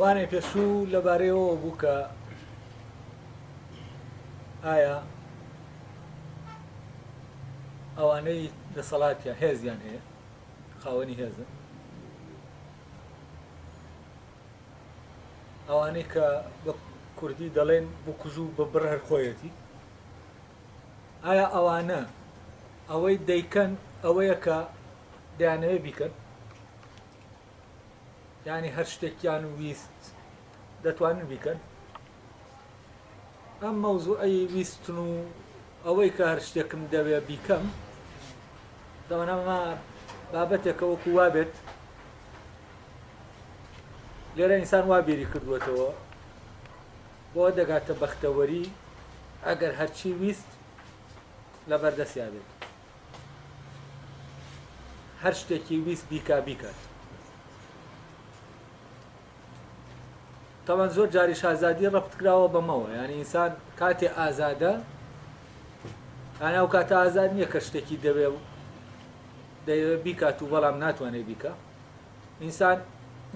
وانەی پێشوو لەبارەیەوە بوو کە ئایا ئەوانەی دەسەڵاتیان هێزیان هەیە خاوەنی هێزن ئەوانەی کە بە کوردی دەڵێن بکوژ و ببڕ هەر خۆیەتی ئایا ئەوانە ئەوەی دەیکەن ئەوەیە کە دەیانەوێت بیکەن یانی هەر شتێکیان ویست دەتوانن بیکەن ئەم مەوزوعی ویستن و ئەوەی کە هەر شتێکم دەوێ بیکەم دەوەنەمە بابەتێکە وەکو وابێت لێرە ئینسان وا بیری کردووەتەوە بۆ دەگاتە بەختەوەری ئەگەر هەرچی ویست لە بەردەسیا بێت هەر شتێکی ویست بیکا بیکات تاوان زۆر جاریش ئازادی ڕەبت کراوە بەمەوە یعنی ئینسان کاتێ ئازادە ئانا و کاتە ئازاد نییە کە شتێکی دەوێ و دەیەوێت بیکات و بەڵام ناتوانێت بیکە ئینسان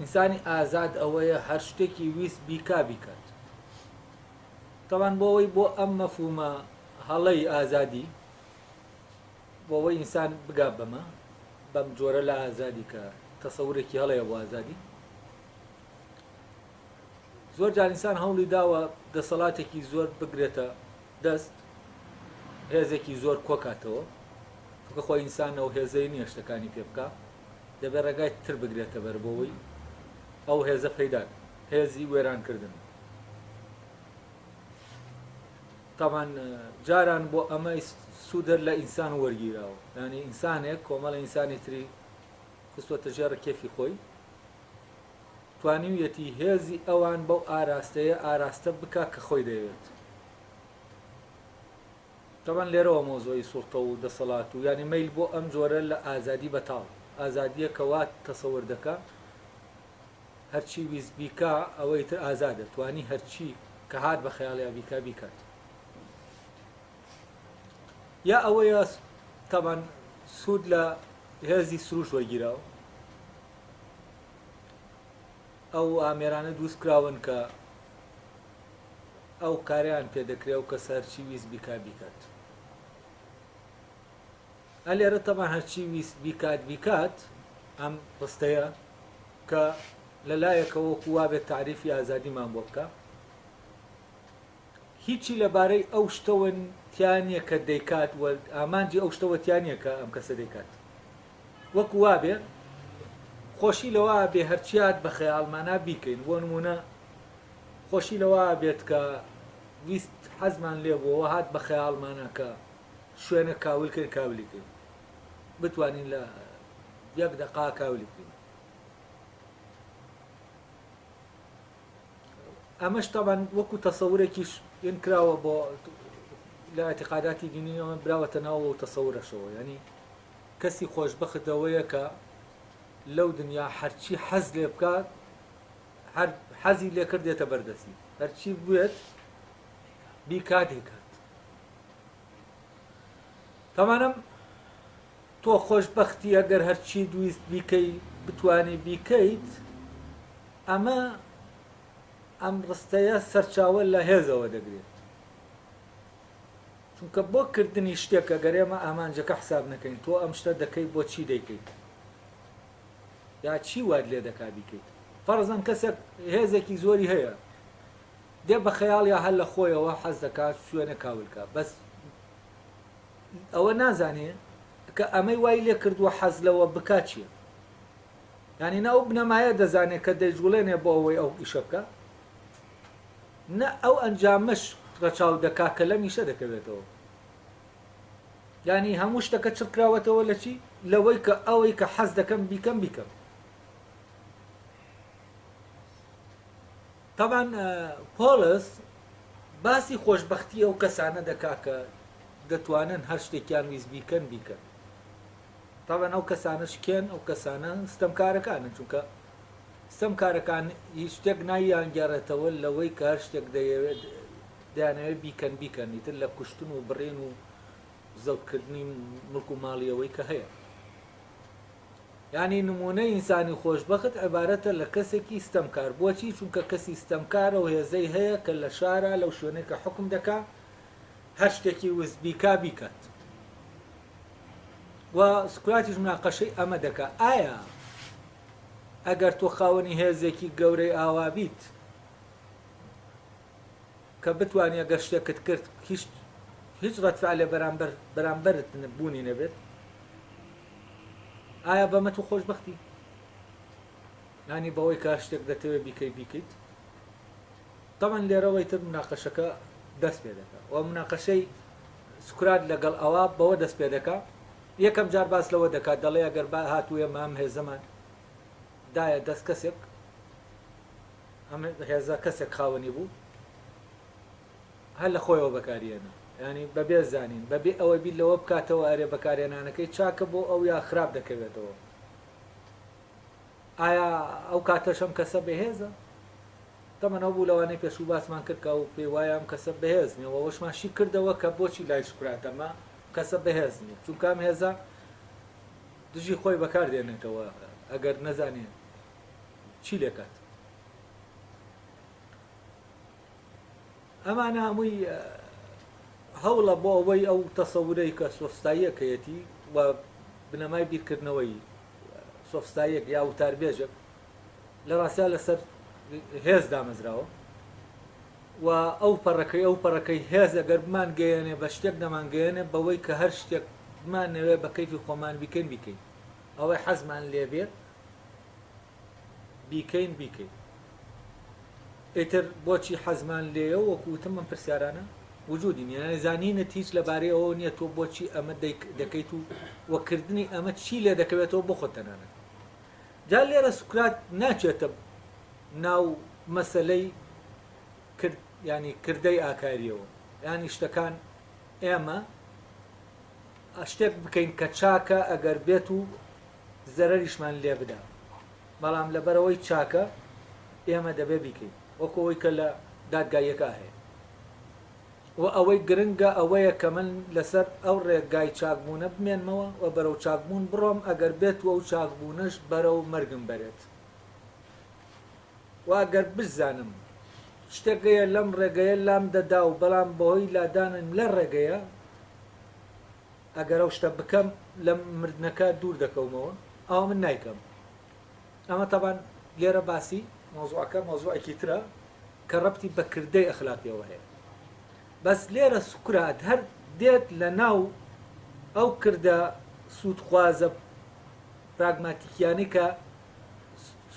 ئینسانی ئازاد ئەوەیە هەر شتێکی ویست بیکا بیکات تاوان بۆ ئەوەی بۆ ئەم مەفهومە هەڵەی ئازادی بۆ ئەوەی ئینسان بگا بەمە بەم جۆرە لە ئازادی کە تەسەورێکی هەڵەیە بۆ ئازادی زۆر جار ئینسان هەوڵی داوە دەسەڵاتێکی زۆر بگرێتە دەست هێزێکی زۆر کۆکاتەوە چونکە خۆی ئینسان ئەو هێزەی نییە شتەکانی پێ بکە دەبێت ڕێگای تر بگرێتە بەر بۆەوەی ئەو هێزە پەیدا هێزی وێرانکردن تەبعەن جاران بۆ ئەمە سوود هەر لە ئینسان وەرگیراوە یانی ئینسانێک کۆمەڵە ئینسانی تری خستوەتە ژێر ڕکێفی خۆی توانیویەتی هێزی ئەوان بەو ئاراستەیە ئاراستە بکا کە خۆی دەیەوێت تەبعەن لێرەوە مەوزوعی سوڵتە و دەسەڵات و یانی مەیل بۆ ئەم جۆرە لە ئازادی بەتاڵ ئازادیە کە وا تەسەور دەکا هەرچی ویست بیکا ئەوە ئیتر ئازادە توانی هەرچی کە هات بە خەیاڵیا بیکا بیکات یا ئەوەیە تەبان سوود لە هێزی سروش وەرگیراوە ئەو ئامێرانە دروست کراون کە ئەو کاریان پێ دەکرێ و کەس هەرچی ویست بیکا بیکات ئەلێرە تەبان هەرچی ویست بیکات بیکات ئەم ڕستەیە کە لە لایەکەوە وەکو وابێت تاریفی ئازادیمان بۆ بکا هیچی لەبارەی ئەو شتەوە تیا نییە کە دەیکات و ئامانجی ئەو شتەوە تیا نییە کە ئەم کەسە دەیکات وەکو وابێ خۆشی لەوە بێ هەرچیات بە خەیاڵمانا بیکەین بۆ نمونە خۆشی لەوە بێت کە ویست حەزمان لێ بووەوە هات بە خەیاڵمانە کە شوێنە کاول کەین کاولی کەین بتوانین لە یەک دەقا کاولی بکەین ئەمەش تەبعەن وەکو تەسەورێکیش ین کراوە بۆ لە اعتقاداتی دینی ئەمە براوەتە ناو و تەسەورەشەوە یعنی کەسی خۆشبەخت ئەوەیە کە لەو دنیا هەرچی حەز لێ بکات هەر حەزی لێکرد دێتە بەردەستی هەرچی بوێت بیکات دەیکات تەمانم تۆ خۆشبەختی ئەگەر هەرچیت ویست بیکەی بتوانی بیکەیت، ئەمە ئەم ڕستەیە سەرچاوە لە هێزەوە دەگرێت. چونکە بۆ کردنی شتێک ئەگەر ئێمە ئامانجەکە حساب نەکەین تۆ ئەم شتە دەکەی بۆ چی دەیکەیت یا چی وات لێ دەکا بیکەیت فەرزەن کەسێک هێزێکی زۆری هەیە دێ بە خەیاڵ یا هەر لە خۆیەوە حەز دەکات شوێنە کاولکە بەس ئەوە نازانێ کە ئەمەی وای لێ کردووە حەز لەوە بکا چیە؟ یانی نە ئەو بنەمایە دەزانێ کە دەیجوڵێنێ بۆ ئەوەی ئەو ئیشە بکا، نە ئەو ئەنجامەش ڕەچاو دەکا کە لەم ئیشە دەکەوێتەوە. یانی هەموو شتەکە چڕکراوەتەوە لە چی؟ لەوەی کە ئەوەی کە حەز دەکەم بیکەم بیکەم. تەبعەن پۆڵس باسی خۆشبەختی ئەو کەسانە دەکا کە دەتوانن هەر شتێکیان ویست بیکەن بیکەن. تەبعەن ئەو کەسانەش کێن؟ ئەو کەسانە ستەمکارەکانن، چونکە ستەمکارەکان هیچ شتێک نایانگێڕێتەوە لەوەی کە هەر شتێک دەیەوێت دەیانەوێت بیکەن بیکەن، ئیتر لە کوشتن و بڕین و زەوتکردنی مڵک و ماڵی ئەوەی کە هەیە. یانی نموونەی ئینسانی خۆشبەخت عیبارەتە لە کەسێکی ستەمکار، بۆچی؟ چونکە کەسی ستەمکار ئەو هێزەی هەیە کە لە شارا لەو شوێنەی کە حوکم دەکا هەر شتێکی ویست بیکا بیکات. و سوکراتیش مناقەشەی ئەمە دەکا، ئایا ئەگەر تۆ خاوەنی هێزێکی گەورەی ئاوا بیت کە بتوانی ئەگەر شتێکت کرد هیچ هیچ ڕەد فعلێ بەرامبەر بەرامبەرت بوونی نەبێت ئایا بەمە تۆ خۆشبەختی؟ یانی بەوەی کە هەر شتێک دەتەوێت بیکەی بیکەیت؟ تەبعەن لێرەوەی تر مناقەشەکە دەست پێ دەکا و مناقەشەی سوکرات لەگەڵ ئەوە بەوە دەست پێ دەکا یەکەم جار باس لەوە دەکات دەڵێ ئەگەر با هاتوو ئێمە ئەم هێزەمان دایە دەست کەسێک ئەم هێزە کەسێک خاوەنی بوو هەر لە خۆیەوە بەکاریێنە ینی بەبێ زانین بەبێ ئەوەی بیر لەوە بکاتەوە ئەرێ بەکارێنانەکەی چاکە بۆ ئەو یا خراپ دەکەوێتەوە ئایا ئەو کاتەش ئەم کەسە بەهێزە؟ تەمەن ئەو بوو لەوانەی پێشوو باسمان کرد کە ئەو پێی وایە ئەم کەسە بەهێز نییە و ئەوەشمان شی کردەوە کە بۆچی لای سوکرات ئەمە کەسە بەهێز نییە چونکە ئەم هێزە دژی خۆی بەکار دێنێتەوە ئەگەر نەزانێ چی لێکات. ئەمانە هەمووی هەوڵە بۆ ئەوەی ئەو تەسەورەی کە سۆفستاییەکەیەتی و بنەمای بیرکردنەوەی سۆفستاییەک یا وتاربێژێک لە ڕاستیا لەسەر هێز دامەزراوە و ئەو پەڕەکەی ئەو پەڕەکەی هێز ئەگەر بمانگەیەنێ بە شتێک دەمانگەیەنێ بەوەی کە هەر شتێک بمانەوێ بە کەیفی خۆمان بیکەین بیکەین ئەوەی حەزمان لێبێ بیکەین بیکەین ئیتر بۆچی حەزمان لێیە وەکو وتم ئەم پرسیارانە وجودی نیە یانی زانینت هیچ لەبارەی ئەوە نییە تۆ بۆچی ئەمە دەکەیت و وەکردنی ئەمە چی لێ دەکەوێتەوە بۆ خۆت تەنانەت جا لێرە سوکرات ناچێتە ناو مەسەلەی کرد ینی کردەی ئاکاریەوە ینی شتەکان ئێمە شتێک بکەین کە چاکە ئەگەر بێت و زەرەریشمان لێ بدا بەڵام لەبەرئەوەی چاکە ئێمە دەبێ بیکەین وەکو ئەوەی کە لە دادگاییەکە هەیە و ئەوەی گرنگە ئەوەیە کە من لەسەر ئەو ڕێگای چاکبوونە بمێنمەوە و بەرەو چاکبوون بڕۆم ئەگەر بێت و ئەو چاکبوونەش بەرەو مەرگم بەرێت و ئەگەر بشزانم شتێک هەیە لەم ڕێگەیە لام دەدا و بەڵام بەهۆی لادانم لە ڕێگەیە ئەگەر ئەو شتە بکەم لە مردنەکە دوور دەکەومەوە ئەوە من نایکەم ئەمە تەبان لێرە باسی مەوزوعەکە مەوزوعێکی ترە کە ڕەبتی بە کردەی ئەخلاقیەوە هەیە بەس لێرە سوکرات هەر دێت لە ناو ئەو کردە سوودخوازە پراگماتیکیانەی کە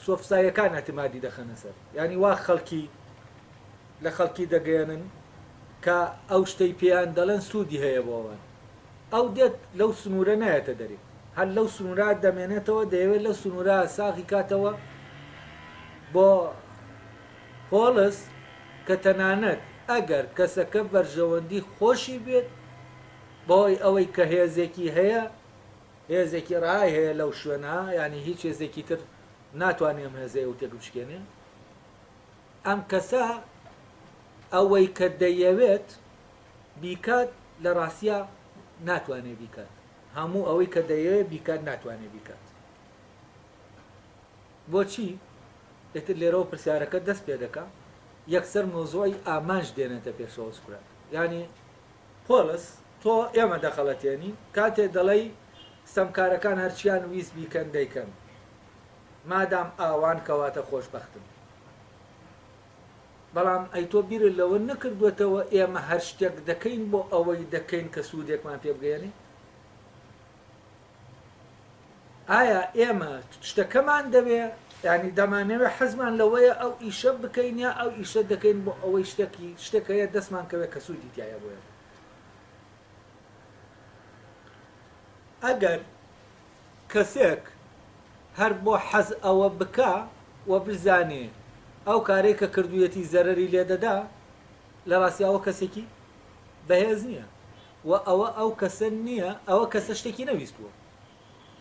سۆفسایەکان اعتمادی دەخەنە سەر یعنی وا خەڵکی لە خەڵکی دەگەیەنن کە ئەو شتەی پێیان دەڵێن سوودی هەیە بۆ ئەوان. ئەو دێت لەو سنوورە نایەتە دەرێ. هەر لەو سنوورە دەمێنێتەوە، دەیەوێت لەو سنوورە ساغی کاتەوە بۆ پۆڵس کە تەنانەت ئەگەر کەسەکە بەرژەوەندی خۆشی بێت بەهۆی ئەوەی کە هێزێکی هەیە، هێزێکی ڕەهای هەیە لەو شوێنە، یانی هیچ هێزێکی تر ناتوانێ ئەم هێزەی ئەو تێکبشکێنێ. ئەم کەسە ئەوەی کە دەیەوێت بیکات لە ڕاستیا ناتوانێت بیکات هەموو ئەوەی کە دەیەوێت بیکات ناتوانێت بیکات بۆچی ئێتر لێرەوە پرسیارەکە دەست پێ دەکا یەکسەر مەوزوعی ئامانج دێنێتە پێشەوە سوکرات یعنی پۆلس تۆ ئێمە دەخەڵەتێنی کاتێ دەڵێی ستەمکارەکان هەرچیان ویست بیکەن دەیکەن مادام ئاوان کەواتە خۆشبەختن. بەڵام ئەی تۆ بیرت لەوە نەکردووەتەوە ئێمە هەر شتێک دەکەین بۆ ئەوەی دەکەین کە سوودێکمان پێ بگەیەنێ؟ ئایا ئێمە شتەکەمان دەوێ ینی دەمانەوێ حەزمان لەوەیە ئەو ئیشە بکەین یا ئەو ئیشە دەکەین بۆ ئەوەی شتێکی شتێک هەیە دەستمان کەوێت کە سوودی تایە بۆ ئێمە؟ ئەگەر کەسێک هەر بۆ حەز ئەوە بکا و بزانێ ئەو کارەی کە کردوویەتی زەرەری لێ دەدا، لە ڕاستیا ئەوە کەسێکی بەهێز نییە و ئەوە ئەو کەسە نییە، ئەوە کەسە شتێکی نەویستووە.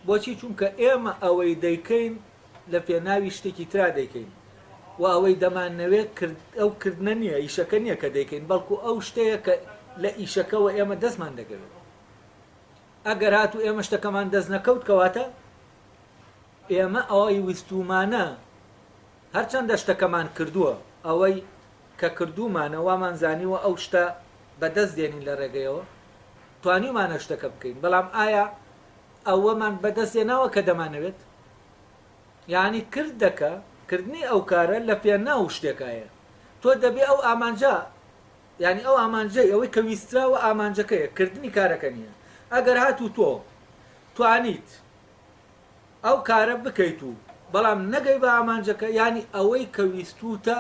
بۆچی؟ چونکە ئێمە ئەوەی دەیکەین لە پێناوی شتێکی ترا دەیکەین و ئەوەی دەمانەوێت کرد ئەو کردنە نییە، ئیشەکە نییە کە دەیکەین، بەڵکو ئەو شتەیە کە لە ئیشەکەوە ئێمە دەستمان دەکەوێت. ئەگەر هاتوو ئێمە شتەکەمان دەست نەکەوت کەواتە ئێمە ئەوەی ویستوومانە هەرچەندە شتەکەمان کردووە ئەوەی کە کردوومانە وامان زانیوە ئەو شتە بەدەست دێنین لە ڕێگەیەوە توانیومانە شتەکە بکەین بەڵام ئایا ئەوەمان بەدەست هێناوە کە دەمانەوێت؟ یانی کردەکە کردنی ئەو کارە لە پێناو شتێکایە تۆ دەبێ ئەو ئامانجە یانی ئەو ئامانجەی ئەوەی کە ویستراوە ئامانجەکەیە کردنی کارەکە نییە ئەگەر هاتوو تۆ توانیت ئەو کارە بکەیت و بەڵام نەگەی بە ئامانجەکە یانی ئەوەی کە ویستوتە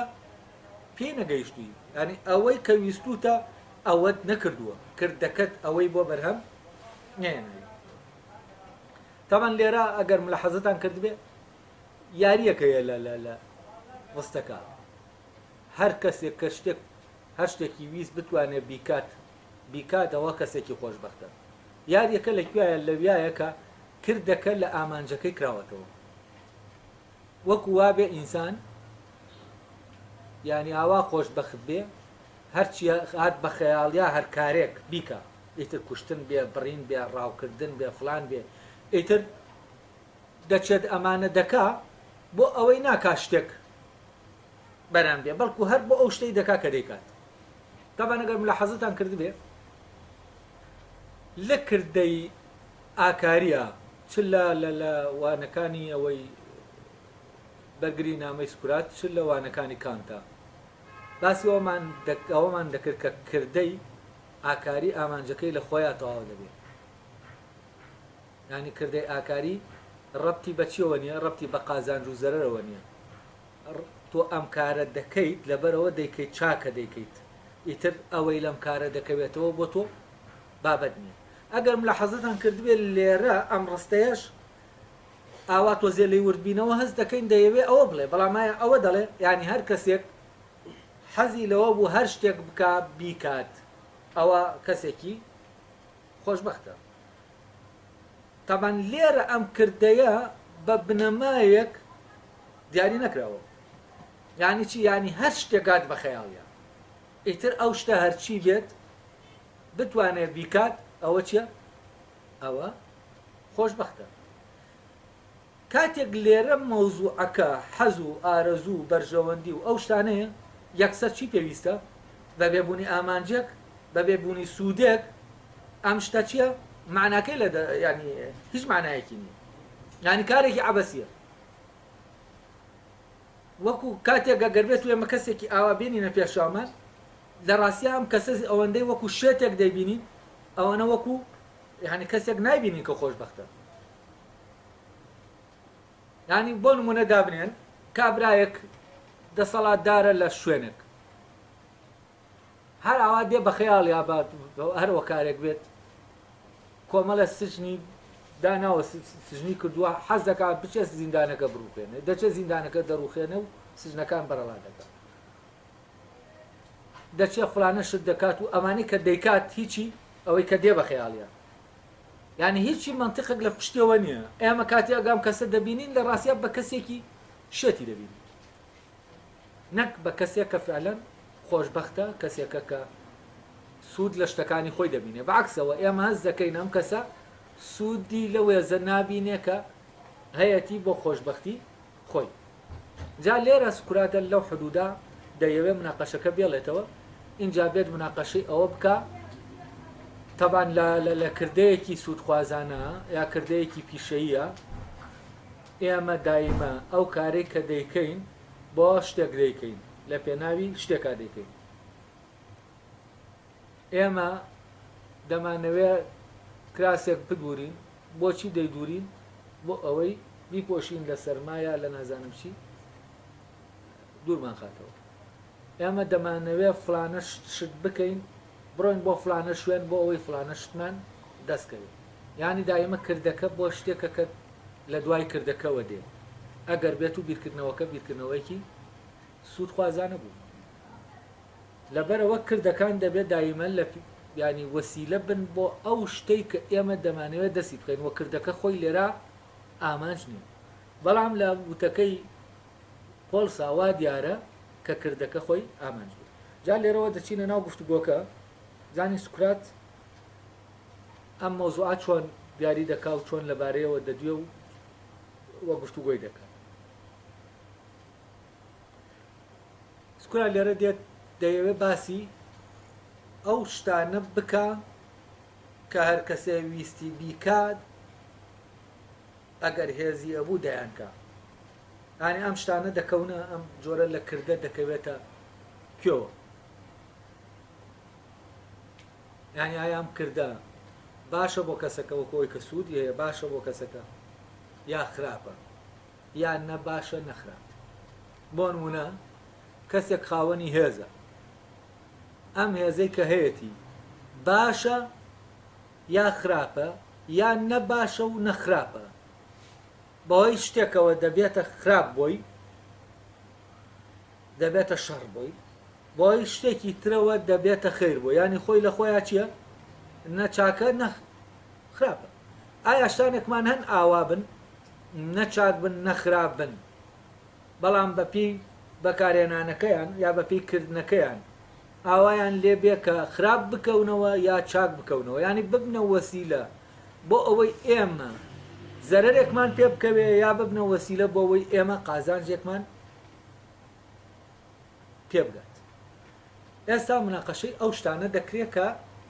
پێی نەگەیشتووی یانی ئەوەی کە ویستوتە ئەوەت نەکردووە کردەکەت ئەوەی بۆ بەرهەم نێناوی تاوان لێرە ئەگەر ملحەزەتان کردبێ یاریەکەیە لە لە لە ڕستەکە هەر کەسێک کە شتێک هەر شتێکی ویست بتوانێت بیکات بیکات ئەوە کەسێکی خۆشبەختە یاریەکە لە کوێیە لەویایە کە کردەکە لە ئامانجەکەی کراوەتەوە وەکو وابێ ئینسان یانی ئاوا خۆشبەخت بێ هەرچی هات بە خەیاڵیا هەر کارێک بیکا ئیتر کوشتن بێ بڕین بێ ڕاوکردن بێ فلان بێ ئیتر دەچێت ئەمانە دەکا بۆ ئەوەی ناکا شتێک بەران بێ بەڵکو هەر بۆ ئەو شتەی دەکا کە دەیکات تەبعەن ئەگەر ملاحەزەتان کردبێ لە کردەی ئاکاریە چ لە لە لە وانەکانی ئەوەی بەرگری نامەی سکرات چ لە وانەکانی کانتا باسی ئەومان ئەوەمان دەکرد کە کردەی ئاکاری ئامانجەکەی لە خۆیان تەواو دەبێت یانی کردەی ئاکاری ڕەبتی بە چیەوە نییە ڕەبتی بە قازانج و زەرەرەوە نییە تۆ ئەم کارە دەکەیت لەبەرئەوە دەیکەیت چاکە دەیکەیت ئیتر ئەوەی لەم کارە دەکەوێتەوە بۆ تۆ بابەت نییە ئەگەر ملاحەزەتان کردبێت لێرە ئەم ڕستەیەش ئاوا تۆزێ لێی وردبینەوە هەست دەکەین دەیەوێ ئەوە بڵێ بەڵام ئایا ئەوە دەڵێ یانی هەر کەسێک حەزی لەوە بوو هەر شتێک بکا بیکات ئەوە کەسێکی خۆشبەختە تەبعەن لێرە ئەم کردەیە بە بنەمایەک دیاری نەکراوە یانی چی یانی هەر شتێک گات بە خەیاڵیا ئیتر ئەو شتە هەرچی بێت بتوانێت بیکات ئەوە چیە ئەوە خۆشبەختە کاتێک لێرە مەوزوعەکە حەز و ئارەزوو و بەرژەوەندی و ئەو شتانەیە، یەکسەر چی پێویستە؟ بەبێ بوونی ئامانجێک، بەبێ بوونی سوودێک، ئەم شتە چییە؟ مەعناکەی لە یانی هیچ مەعنایەکی نییە. یانی کارێکی عەبەسییە. وەکو کاتێک ئەگەر بێت و ئێمە کەسێکی ئاوا بێنینە پێش چاومان، لە ڕاستیا ئەم کەسە ئەوەندەی وەکو شێتێک دەیبینین، ئەوەنە وەکو یانی کەسێک نایبینین کە خۆشبەختە. یانی بۆ نمونە دابنێن کابرایەک دەسەڵاتدارە لە شوێنێک هەر ئاوا دێ بە خەیاڵیا بە هەر وەکارێک بێت کۆمەڵە سجنی داناوە سجنی کردووە حەز دەکات بچێت زیندانەکە بڕوخێنێ دەچێت زیندانەکە دەڕوخێنێ و سجنەکان بەرەڵا دەکات دەچێت فلانە شت دەکات و ئەمانەی کە دەیکات هیچی ئەوەی کە دێ بە خەیاڵیان یانی هیچی مەنتیقێک لە پشتیەوە نییە ئێمە کاتی ئەگام کەسە دەبینین لە ڕاستیا بە کەسێکی شێتی دەبینین نەک بە کەسێک کە فعلەن خۆشبەختە کەسێکە کە سوود لە شتەکانی خۆی دەبینێ بەعکسەوە ئێمە هەست دەکەین ئەم کەسە سوودی لە وێزە نابینێ کە هەیەتی بۆ خۆشببختی خۆی جا لێرە سوکراتە لەو حدودا دەیەوێ مناقەشەکە بێڵێتەوە ئینجا بێت مناقەشەی ئەوە بکا تەبان لە لە کردەیەکی سوودخوازانە یا کردەیەکی پیشەییە ئێمە دایمە ئەو کارەی کە دەیکەین بۆ شتێک دەیکەین لە پێناوی شتێکا دەیکەین ئێمە دەمانەوێ کراسێک بدورین، بۆچی دەیدورین؟ بۆ ئەوەی بیپۆشین لە سەرما یا لە نازانم چی دوورمان خاتەوە. ئێمە دەمانەوێ فلانە شت بکەین، بڕۆین بۆ فلانە شوێن بۆ ئەوەی فلانە شتمان دەست کەوێت. یانی دایمە کردەکە بۆ شتێکە کە لە دوای کردەکەوە دێ ئەگەر بێت و بیرکردنەوەکە بیرکردنەوەیەکی سوودخوازانە بوو. لەبەرئەوە کردەکان دەبێت دایمە لە یانی وەسیلە بن بۆ ئەو شتەی کە ئێمە دەمانەوێت دەستی بخەین و کردەکە خۆی لێرە ئامانج نییە. بەڵام لە وتەکەی پۆڵسا وا دیارە کە کردەکە خۆی ئامانج بێت. جا لێرەوە دەچینە ناو گفتوگۆکە زانین سوکرات ئەم مەوزوعە چۆن دیاری دەکا و چۆن لەبارەیەوە دەدوێ و و گفتوگۆی دەکا. سکرات لێرە دێت دەیەوێت باسی ئەو شتانە بکا کە هەر کەسێ ویستی بیکات ئەگەر هێزی ئەبوو دەیانکا. یانی ئەم شتانە دەکەونە ئەم جۆرە لە کردە دەکەوێتە کوێوە؟ یانی ئایا ئەم کردە باشە بۆ کەسەکە وەکو ئەوەی کە سوودی هەیە باشە بۆ کەسەکە یا خراپە یان نە باشە نە خراپ بۆ نمونە کەسێک خاوەنی هێزە ئەم هێزەی کە هەیەتی باشە یا خراپە یان نە باشە و نە خراپە بەهۆی شتێکەوە دەبێتە خراپ بۆی دەبێتە شەڕ بۆی بەهۆی شتێکی ترەوە دەبێتە خیر بۆ یانی خۆی لە خۆیا چییە نە چاکە نە خراپە ئایا شتانێکمان هەن ئاوا بن نە چاک بن نە خراپ بن بەڵام بەپێی بەکارهێنانەکەیان یا بەپێی کردنەکەیان ئاوایان لێ بێ کە خراپ بکەونەوە یا چاک بکەونەوە یانی ببنە وەسیلە بۆ ئەوەی ئێمە زەرەرێکمان پێ بکەوێ یا ببنە وەسیلە بۆ ئەوەی ئێمە قازانجێکمان پێ بگات. ئێستا مناقەشەی ئەو شتانە دەکرێ کە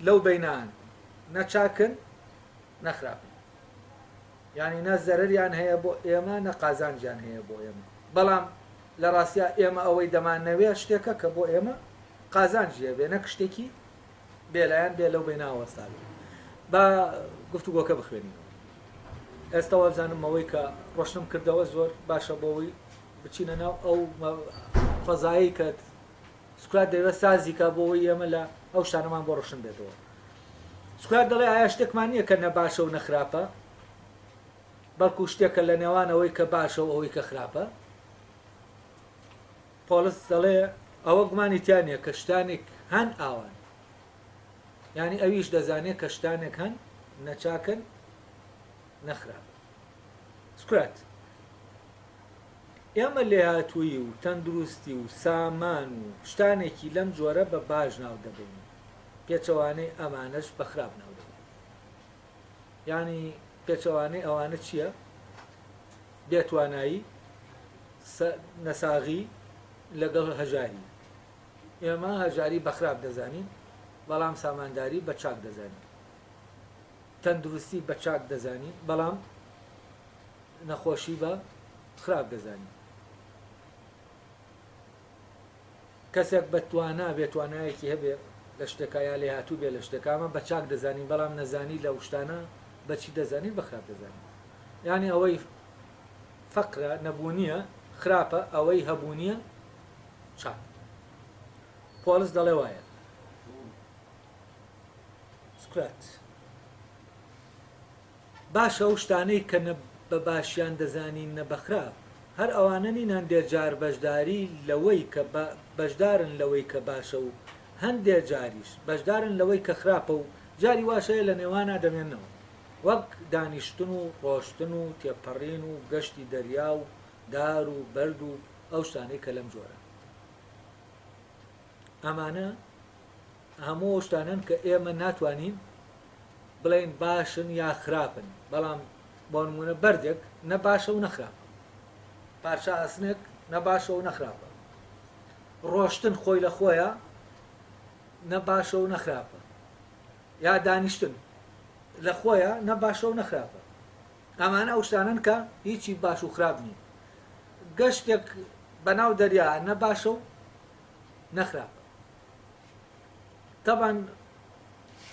لەو بەینان نە چاکن نە خراپن. یانی نە زەرەریان هەیە بۆ ئێمە نە قازانجیان هەیە بۆ ئێمە. بەڵام لە ڕاستیا ئێمە ئەوەی دەمانەوێ شتێکە کە بۆ ئێمە قازانجی هەبێ نەک شتێکی بێلایەن بێ لەو بەینا وەستابێ. با گفتوگۆکە بخوێنینەوە. ئێستا وابزانم ئەوەی کە ڕۆشنم کردەوە زۆر باشە بۆ ئەوەی بچینە ناو ئەو فەزایەی کە سوکرات دەیەوێت سازی کا بۆ ئەوەی ئێمە لە ئەو شتانەمان بۆ ڕۆشن بێتەوە. سوکرات دەڵێ ئایا شتێکمان نییە کە نە باشە و نە خراپە، بەڵکو شتێکە لە نێوان ئەوەی کە باشە و ئەوەی کە خراپە؟ پۆڵس دەڵێ ئەوە گومانی تیا نییە کە شتانێک هەن ئاوان. یانی ئەویش دەزانێت کە شتانێک هەن نە چاکن نە خراپن. سوکرات، ئێمە لێهاتوویی و تەندروستی و سامان و شتانێکی لەم جۆرە بە باش ناو دەبەین و پێچەوانەی ئەمانەش بە خراپ ناو دەبەین. یانی پێچەوانەی ئەوانە چییە؟ بێتوانایی، نەساغی لەگەڵ هەژاری. ئێمە هەژاری بە خراپ دەزانین، بەڵام سامانداری بە چاک دەزانین. تەندروستی بە چاک دەزانین، بەڵام نەخۆشی بە خراپ دەزانین. کەسێک بە توانا بێ توانایەکی هەبێ لە شتێکا یا لێهاتوو بێ لە شتێکا ئەمە بە چاک دەزانین بەڵام نەزانی لەو شتانە بە چی دەزانین بە خراپ دەزانین یانی ئەوەی فەقرە نەبوونیە خراپە ئەوەی هەبوونیە چاک پۆڵس دەڵێ وایە سوکرات باشە ئەو شتانەی کە نە بە باشیان دەزانین نە بە خراپ، هەر ئەوانە نین هەندێ جار بەشداری لەوەی کە بەشدارن لەوەی کە باشە و هەندێ جاریش بەشدارن لەوەی کە خراپە و جاری واش هەیە لە نێوانا دەمێننەوە وەک دانیشتن و ڕۆشتن و تێپەڕین و گەشتی دەریا و دار و بەرد و ئەو شتانەی کە لەم جۆرەن. ئەمانە هەموو ئەو شتانەن کە ئێمە ناتوانین بڵێین باشن یا خراپن، بەڵام بۆ نموونە بەردێک نە باشە و نە خراپە، پارچە ئاسنێک نە باشە و نە خراپە، ڕۆشتن خۆی لە خۆیە نە باشە و نە خراپە، یا دانیشتن لە خۆیە نە باشە و نە خراپە. ئەمانە ئەو شتانەن کە هیچی باش و خراپ نین. گەشتێک بەناو دەریا نە باشە و نە خراپە. تەبعەن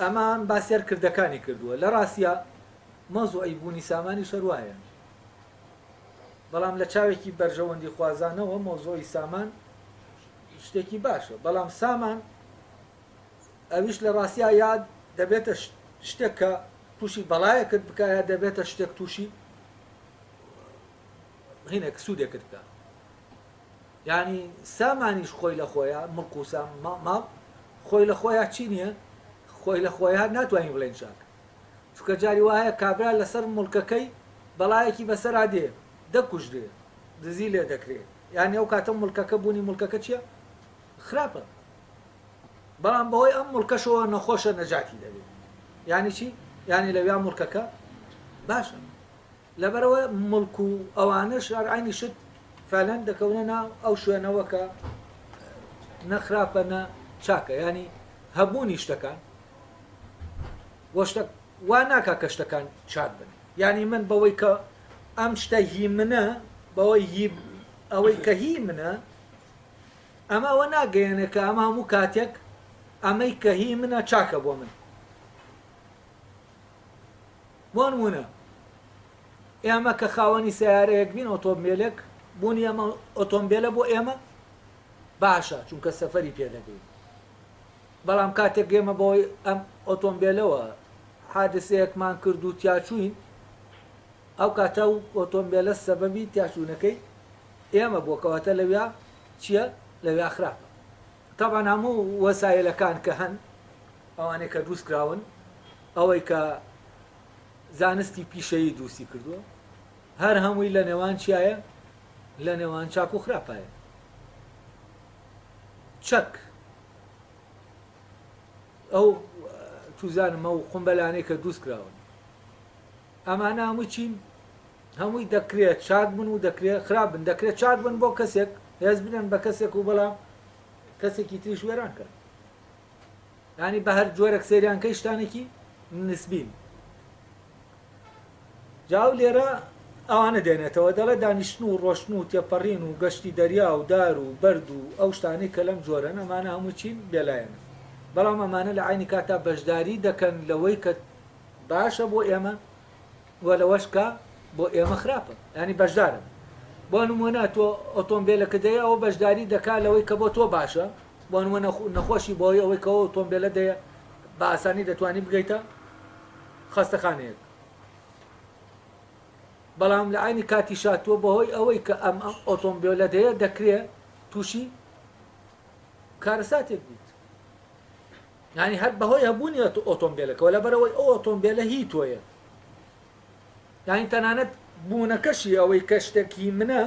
ئەمان باسی هەر کردەکانی کردووە لە ڕاستیا مەوزوعی بوونی سامانیش هەر وایە بەڵام لە چاوێکی بەرژەوەندی خوازانەوە مەوزوعی سامان شتێکی باشە بەڵام سامان ئەویش لە ڕاستیا یاد دەبێتە شتێک کە. تووشی بەڵایەکت بکا یا دەبێتە شتێک تووشی هینێک سوودێکت بکا. یانی سامانیش خۆی لە خۆیا مڵک و سام ماڵ خۆی لە خۆیا چی نییە؟ خۆی لە خۆیا ناتوانین بڵێین چاکە. چونکە جاری وا هەیە کابرا لەسەر مڵکەکەی بەڵایەکی بەسەرا دێ، دەکوژرێ، دزی لێ دەکرێ. یانی ئەو کاتە مڵکەکە بوونی مڵکەکە چییە؟ خراپە. بەڵام بەهۆی ئەم مڵکەشەوە نەخۆشە نەجاتی دەبێ. یانی چی؟ یانی لەویا مڵکەکە باشە. لەبەرئەوە موڵک و ئەوانەش هەر عەینی شت فعلەن دەکەونە ناو ئەو شوێنەوە کە نە خراپە نە چاکە یانی هەبوونی شتەکان وە شتە وا ناکا کە شتەکان چاک بن یانی من بەوەی کە ئەم شتە هی منە بەوەی هی ئەوەی کە هی منە ئەمە ئەوە ناگەیەنێ کە ئەمە هەموو کاتێک ئەمەی کە هی منە چاکە بۆ من بۆ نموونە ئێمە کە خاوەنی سەیارەیەک بین ئۆتۆمبێلێک بوونی ئەمە ئۆتۆمبێلە بۆ ئێمە باشە چونکە سەفەری پێ دەگەین بەڵام کاتێک ئێمە بۆی ئەم ئۆتۆمبێلەوە حادسەیەکمان کرد و تیاچوین ئەو کاتە و ئۆتۆمبێلە سەبەبی تیاچوونەکەی ئێمە بۆ کەواتە لەویا چییە لەویا خراپە تەبعەن هەموو وەسایلەکان کە هەن ئەوانەی کە دروست کراون ئەوەی کە زانستی پیشەیی دروستی کردووە هەر هەمووی لە نێوان چیایە لە نێوان چاک و خراپایە چەک ئەو توزانم ئەو قومبەلانەی کە دروست کراون ئەمانە هەمووی چین هەمووی دەکرێت چاک بن و دەکرێت خراپ بن دەکرێت چاک بن بۆ کەسێک هێز بدەن بە کەسێک و بەڵام کەسێکی تریش وێران کەن یانی بە هەر جۆرێک سەیریان کەی شتانێکی نسبین جا ئەو لێرە ئەوانە دێنێتەوە دەڵێ دانیشتن و ڕۆشتن و تێپەڕین و گەشتی دەریا و دار و بەرد و ئەو شتانەی کە لەم جۆرەن ئەمانە هەموو چین بێلایەنن بەڵام ئەمانە لە عینی کاتا بەشداری دەکەن لەوەی کە باشە بۆ ئێمە و لەوەش کە بۆ ئێمە خراپە یانی بەشدارن بۆ نمونە تۆ ئۆتۆمبیلەکە دەیە ئەوە بەشداری دەکا لەوەی کە بۆ تۆ باشە بۆ نمونە نەخۆشی بۆی ئەوەی کە ئۆتۆمبیلە دەیە بە ئاسانی دەتوانی بگەیتە خەستەخانەیەک بەڵام لە عینی کاتیشا تۆ بەهۆی ئەوەی کە ئەم ئەم ئۆتۆمبیلە دەیە دەکرێ تووشی کارەساتێک بیت یانی هەر بەهۆی هەبوونی ئۆتۆمبێلەکەوە لەبەرئەوەی ئەو ئۆتۆمبێلە هی تۆیە یانی تەنانەت بوونەکەشی ئەوەی کە شتێک هی منە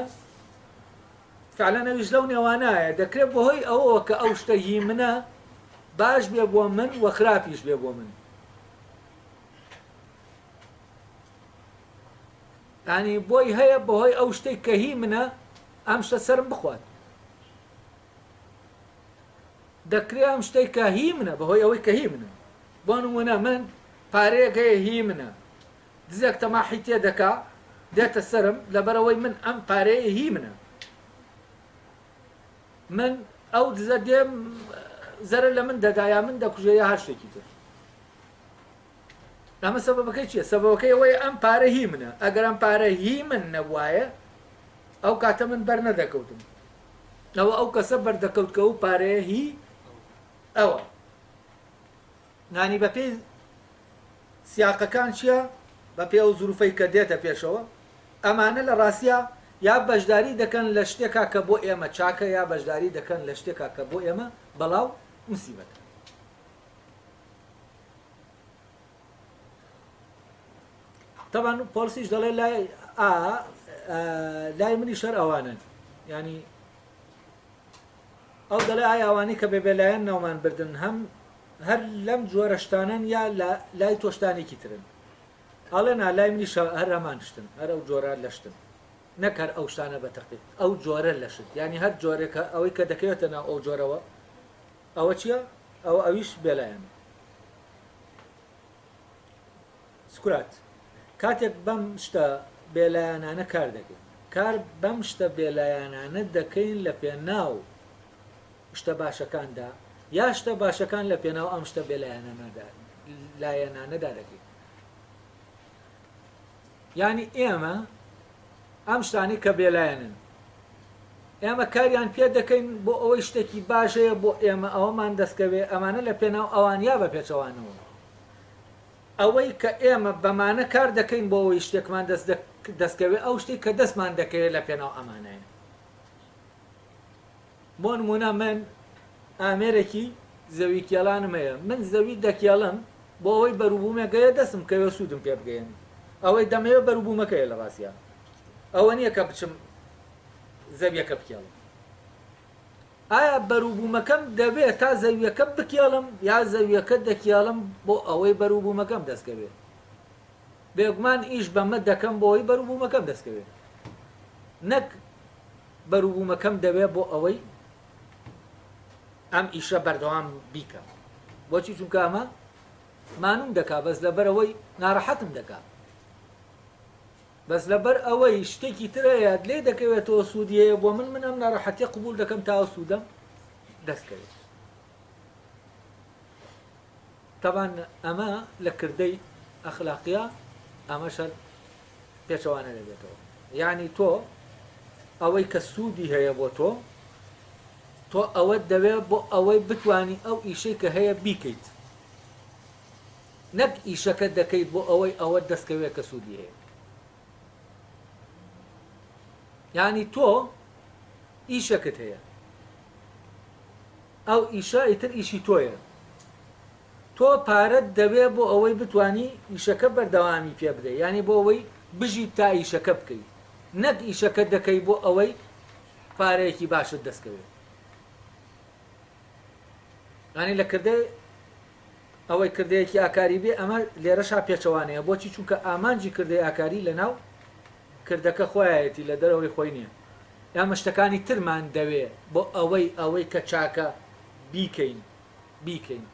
فعلەن ئەویش لەو نێوانایە دەکرێت بەهۆی ئەوەوە کە ئەو شتە هی منە باش بێ بۆ من و خراپیش بێ بۆ من ینی بۆی هەیە بەهۆی ئەو شتێک کە هی منە ئەم شتە سرم بخوات دەکرێ ئەم شتەی کە هی منە بەهۆی ئەوەی کە هی منە بۆ نمونە من پارەیەک هەیە هی منە دزێک تەماحی تێ دەکا دێتە سەرم لەبەرەوەی من ئەم پارەیە هی منە من ئەو دزە دێم زەرە لە من دەدا یا من دەکوژێ یا هەر شتێکی تر ئەمە سەبەبەکەی چییە سەبەبەکەی ئەوەیە ئەم پارە هی منە ئەگەر ئەم پارە هی من نەبوایە ئەو کاتە من بەر نەدەکەوتم ئەوە ئەو کەسە بەردەکەوت کە ئەو پارەیە هی ئەوە نانی بەپێی سیاقەکان چییە بەپێ ئەو زروفەی کە دێتە پێشەوە ئەمانە لە ڕاستە یا بەشداری دەکەن لە شتێکا کە بۆ ئێمە چاکە یا بەشداری دەکەن لە شتێکا کە بۆ ئێمە بەڵاو مسیبەتە تەبان پۆلسیش دەڵێ لای ئا لای منی شەر ئەوانن ینی ئەو دەڵێ ئایا ئەوانەی کە بێ بێلایەن ناومان بردن هەم هەر لەم جۆرە شتانەن یا لای تۆ شتانێکی ترن ئەڵێ نا لای منیش هەر هەمان شتن هەر ئەو جۆرە لە شتن نەک هەر ئەو شتانە بە تەقیق ئەو جۆرە لە شت یعنی هەر جۆرێکە ئەوەی کە دەکەوێتە ناو ئەو جۆرەوە ئەوە چییە ئەوە ئەویش بێلایەنە سوکرات، کاتێک بەم شتە بێلایەنانە کار دەکەین، کار بەم شتە بێلایەنانە دەکەین لە پێناو شتە باشەکاندا، یا شتە باشەکان لە پێناو ئەم شتە بێلایەنانەدا دەکەین؟ یانی ئێمە ئەم شتانەی کە بێلایەنن ئێمە کاریان پێ دەکەین بۆ ئەوەی شتێکی باش هەیە بۆ ئێمە ئەوەمان دەستکەوێ ئەمانە لە پێناو ئەوان یا بە پێچەوانەوە. ئەوەی کە ئێمە بەمانە کار دەکەین بۆ ئەوەی شتێکمان دەست دەستکەوێ ئەو شتێک کە دەستمان دەکەوێت لە پێناو ئەمانەیە. بۆ نموونە من ئامێرێکی زەوی کێڵانم هەیە، من زەوی دەکێڵم بۆ ئەوەی بەروبوومێک هەیە دەستم بکەوێ سوودم پێ بگەیەنێ. ئەوەی دەمەوێ بەروبوومەکەیە لە ڕاستیا. ئەوە نییە کە بچم زەویەکە بکێڵم. ئایا بەروبوومەکەم دەوێ تا زەویەکە بکێڵم یا زەویەکە دەکێڵم بۆ ئەوەی بەروبوومەکەم دەستکەوێ؟ بێگومان ئیش بەمە دەکەم بۆ ئەوەی بەروبوومەکەم دەستکەوێ. نەک بەروبوومەکەم دەوێ بۆ ئەوەی ئەم ئیشە بەردەوام بیکەم. بۆچی؟ چونکە ئەمە مانوم دەکا، بەس لەبەرئەوەی ناڕەحەتم دەکا. بەس لەبەر ئەوەی شتێکی تر هەیە لێی دەکەوێتەوە سوودی هەیە بۆ من، من ئەم ناڕەحەتیە قبوڵ دەکەم تا ئەو سوودەم دەست کەوێت. تەبان ئەمە لە کردەی ئەخلاقیە ئەمەش هەر پێچەوانە دەبێتەوە. یانی تۆ ئەوەی کە سوودی هەیە بۆ تۆ، تۆ ئەوەت دەوێت بۆ ئەوەی بتوانی ئەو ئیشەی کە هەیە بیکەیت. نەک ئیشەکە دەکەیت بۆ ئەوەی ئەوەت دەست کەوێت کە سوودی هەیە. یانی تۆ ئیشەکت هەیە، ئەو ئیشە ئیتر ئیشی تۆیە، تۆ پارەت دەوێ بۆ ئەوەی بتانی ئیشەکە بەردەوامی پێ بدەی، یانی بۆ ئەوەی بژیت تا ئیشەکە بکەیت، نەک ئیشەکە دەکەی بۆ ئەوەی پارەیەکی باشت دەست کەوێت. یانی لە کردەی ئەوەی کردەیەکی ئاکاری بێ ئەمە لێرەشا پێچەوانەیە، بۆچی؟ چونکە ئامانجی کردەی ئاکاری لەناو کردەکە خۆیایەتی لە دەرەوەی خۆی نییە. ئێمە شتەکانی ترمان دەوێ بۆ ئەوەی ئەوەی کە چاکە بیکەین بیکەین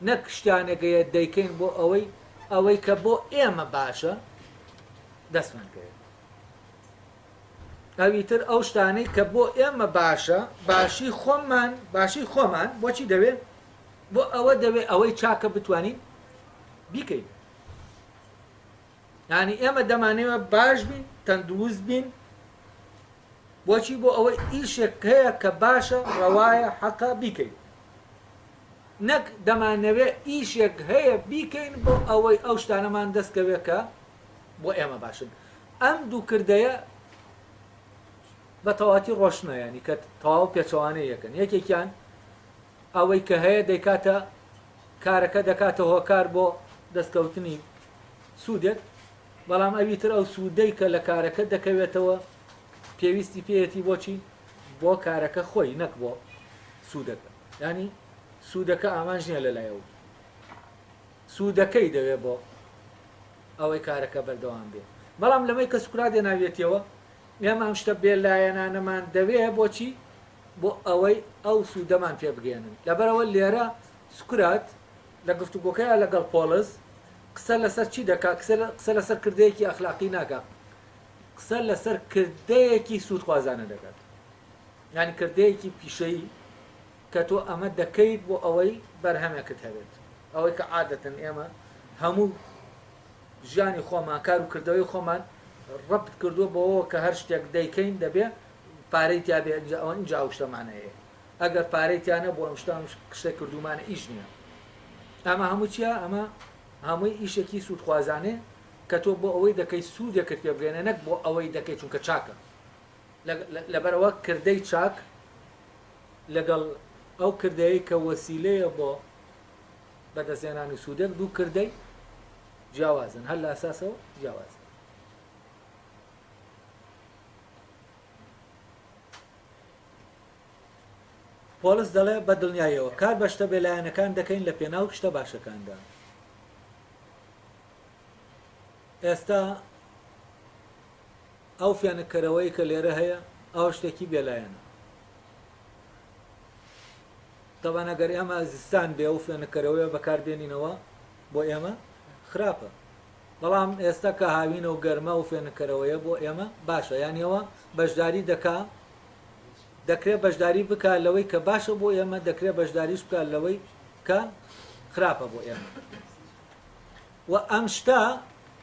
نەک شتانێک هەیە دەیکەین بۆ ئەوەی ئەوەی کە بۆ ئێمە باشە دەستمان کەوێت. ئەوی تر ئەو شتانەی کە بۆ ئێمە باشە باشی خۆمان باشی خۆمان بۆچی دەوێ؟ بۆ ئەوە دەوێ ئەوەی چاکە بتوانین بیکەین. یانی ئێمە دەمانەوێ باش بین، تەندروست بین، بۆچی؟ بۆ ئەوەی ئیشێک هەیە کە باشە، ڕەوایە، حەقە بیکەین. نەک دەمانەوێ ئیشێک هەیە بیکەین بۆ ئەوەی ئەو شتانەمان دەست کەوێ کە بۆ ئێمە باشن. ئەم دوو کردەیە بە تەواتی ڕۆشنە، یانی کە تەواو پێچەوانەی یەکن. یەکێکیان ئەوەی کە هەیە دەیکاتە کارەکە دەکاتە هۆکار بۆ دەستکەوتنی سوودێک، بەڵام ئەوی تر ئەو سوودەی کە لە کارەکە دەکەوێتەوە پێویستی پێیەتی بۆچی؟ بۆ کارەکە خۆی نەک بۆ سوودەکە. یانی سوودەکە ئامانج نییە لە لای ئەو، سوودەکەی دەوێ بۆ ئەوەی کارەکە بەردەوام بێ. بەڵام لەمەی کە سوکرات هێناویەتیەوە ئێمە ئەم شتە بێلایەنانەمان دەوێ بۆچی؟ بۆ ئەوەی ئەو سوودەمان پێ بگەیەنن. لەبەرئەوە لێرە سوکرات لە گفتوگۆکەیا لەگەڵ پۆڵس قسە لەسەر چی دەکا؟ قسە لەسەر کردەیەکی ئەخلاقی ناکا، قسە لەسەر کردەیەکی سوودخوازانە دەکات. یانی کردەیەکی پیشەیی کە تۆ ئەمە دەکەیت بۆ ئەوەی بەرهەمێکت هەبێت. ئەوەی کە عادەتەن ئێمە هەموو ژیانی خۆمان، کار و کردەوەی خۆمان ڕەبت کردووە بەوەوە کە هەر شتێک دەیکەین دەبێ پارەی تیا بێ ئینجا ئەوە ئینجا ئەو شتە مانای هەیە. ئەگەر پارەی تیا نەبوو ئەم شتە ئەم شتەی کردوومانە ئیش نییە. ئەمە هەموو چییە؟ ئەمە هەمووی ئیشێکی سوودخوازانەیە کە تۆ بۆ ئەوەی دەکەی سوودێکت پێ بگەیەنێ نەک بۆ ئەوەی دەکەی چونکە چاکە. لەبەرئەوە کردەی چاک لەگەڵ ئەو کردەیەی کە وەسیلەیە بۆ بەدەستهێنانی سوودێک دوو کردەی جیاوازن هەر لە ئەساسەوە جیاوازن. پۆڵس دەڵێ بە دڵنیاییەوە کار بە شتە بێلایەنەکان دەکەین لە پێناو شتە باشەکاندا. ئێستا ئەو فێنککەرەوەی کە لێرە هەیە ئەوە شتێکی بێلایەنە. تەبعەن ئەگەر ئێمە زستان بێ ئەو فێنککەرەوەیە بەکار بێنینەوە بۆ ئێمە خراپە. بەڵام ئێستا کە هاوینە و گەرمە ئەو فێنککەرەوەیە بۆ ئێمە باشە. یانی ئەوە بەشداری دەکا، دەکرێ بەشداری بکا لەوەی کە باشە بۆ ئێمە، دەکرێ بەشداریش بکا لەوەی کە خراپە بۆ ئێمە. و ئەم شتە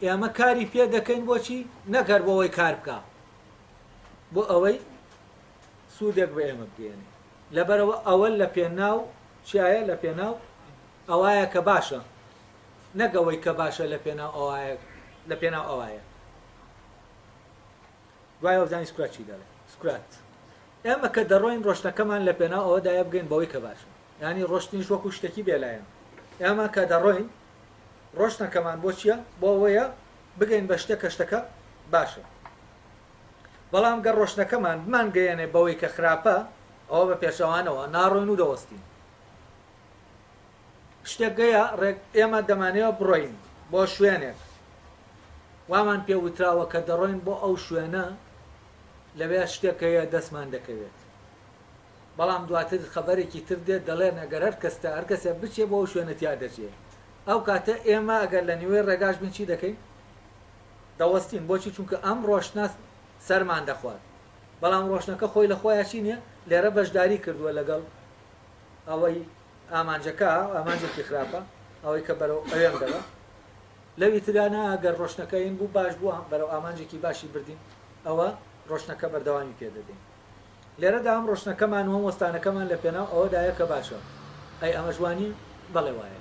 ئێمە کاری پێ دەکەین بۆچی؟ نەک هەر بۆ ئەوەی کار بکا، بۆ ئەوەی سوودێک بە ئێمە بگەیەنێ. لەبەرئەوە ئەوە لە پێناو چیایە؟ لە پێناو ئەوایە کە باشە. نەک ئەوەی کە باشە لە پێناو ئەوایە لە پێناو ئەوایە. دوای ئەوە بزانین سوکرات چی دەڵێ. سوکرات، ئێمە کە دەڕۆین ڕۆشتنەکەمان لە پێناو ئەوەدایە بگەین بەوەی کە باشە. یانی ڕۆشتنیش وەکو شتێکی بێلایەن. ئێمە کە دەڕۆین ڕۆشتنەکەمان بۆ چییە؟ بۆ ئەوەیە بگەین بە شتێک کە شتەکە باشە. بەڵام گەر ڕۆشتنەکەمان بمانگەیەنێ بەوەی کە خراپە، ئەوە بە پێچەوانەوە ناڕۆین و دەوەستین. شتێک گەیە ڕێک ئێمە دەمانەوێ بڕۆین بۆ شوێنێک، وامان پێ وتراوە کە دەڕۆین بۆ ئەو شوێنە لەوێ شتێک هەیە دەستمان دەکەوێت. بەڵام دواتر خەبەرێکی تر دێت دەڵێن ئەگەر هەر کەس تا هەر کەسێ بچێ بۆ ئەو شوێنە تیا دەچێ. ئەو کاتە ئێمە ئەگەر لە نیوەی ڕێگاش بین چی دەکەین؟ دەوەستین. بۆچی؟ چونکە ئەم ڕۆشتنە سەرمان دەخوات. بەڵام ڕۆشتنەکە خۆی لە خۆیا چی نیە؟ لێرە بەشداری کردووە لەگەڵ ئەوەی ئامانجەکە، ئامانجێکی خراپە، ئەوەی کە بەرەو ئەوێم دەبا. لەوی ترا نا ئەگەر ڕۆشتنەکە ین بوو باش بوو بەرەو ئامانجێکی باشی بردین ئەوە ڕۆشتنەکە بەردەوامی پێ دەدەین. لێرەدا هەم ڕۆشتنەکەمان و هەم وەستانەکەمان لە پێناو ئەوەدایە کە باشە. ئەی ئەمەش وا نییە؟ بەڵێ وایە.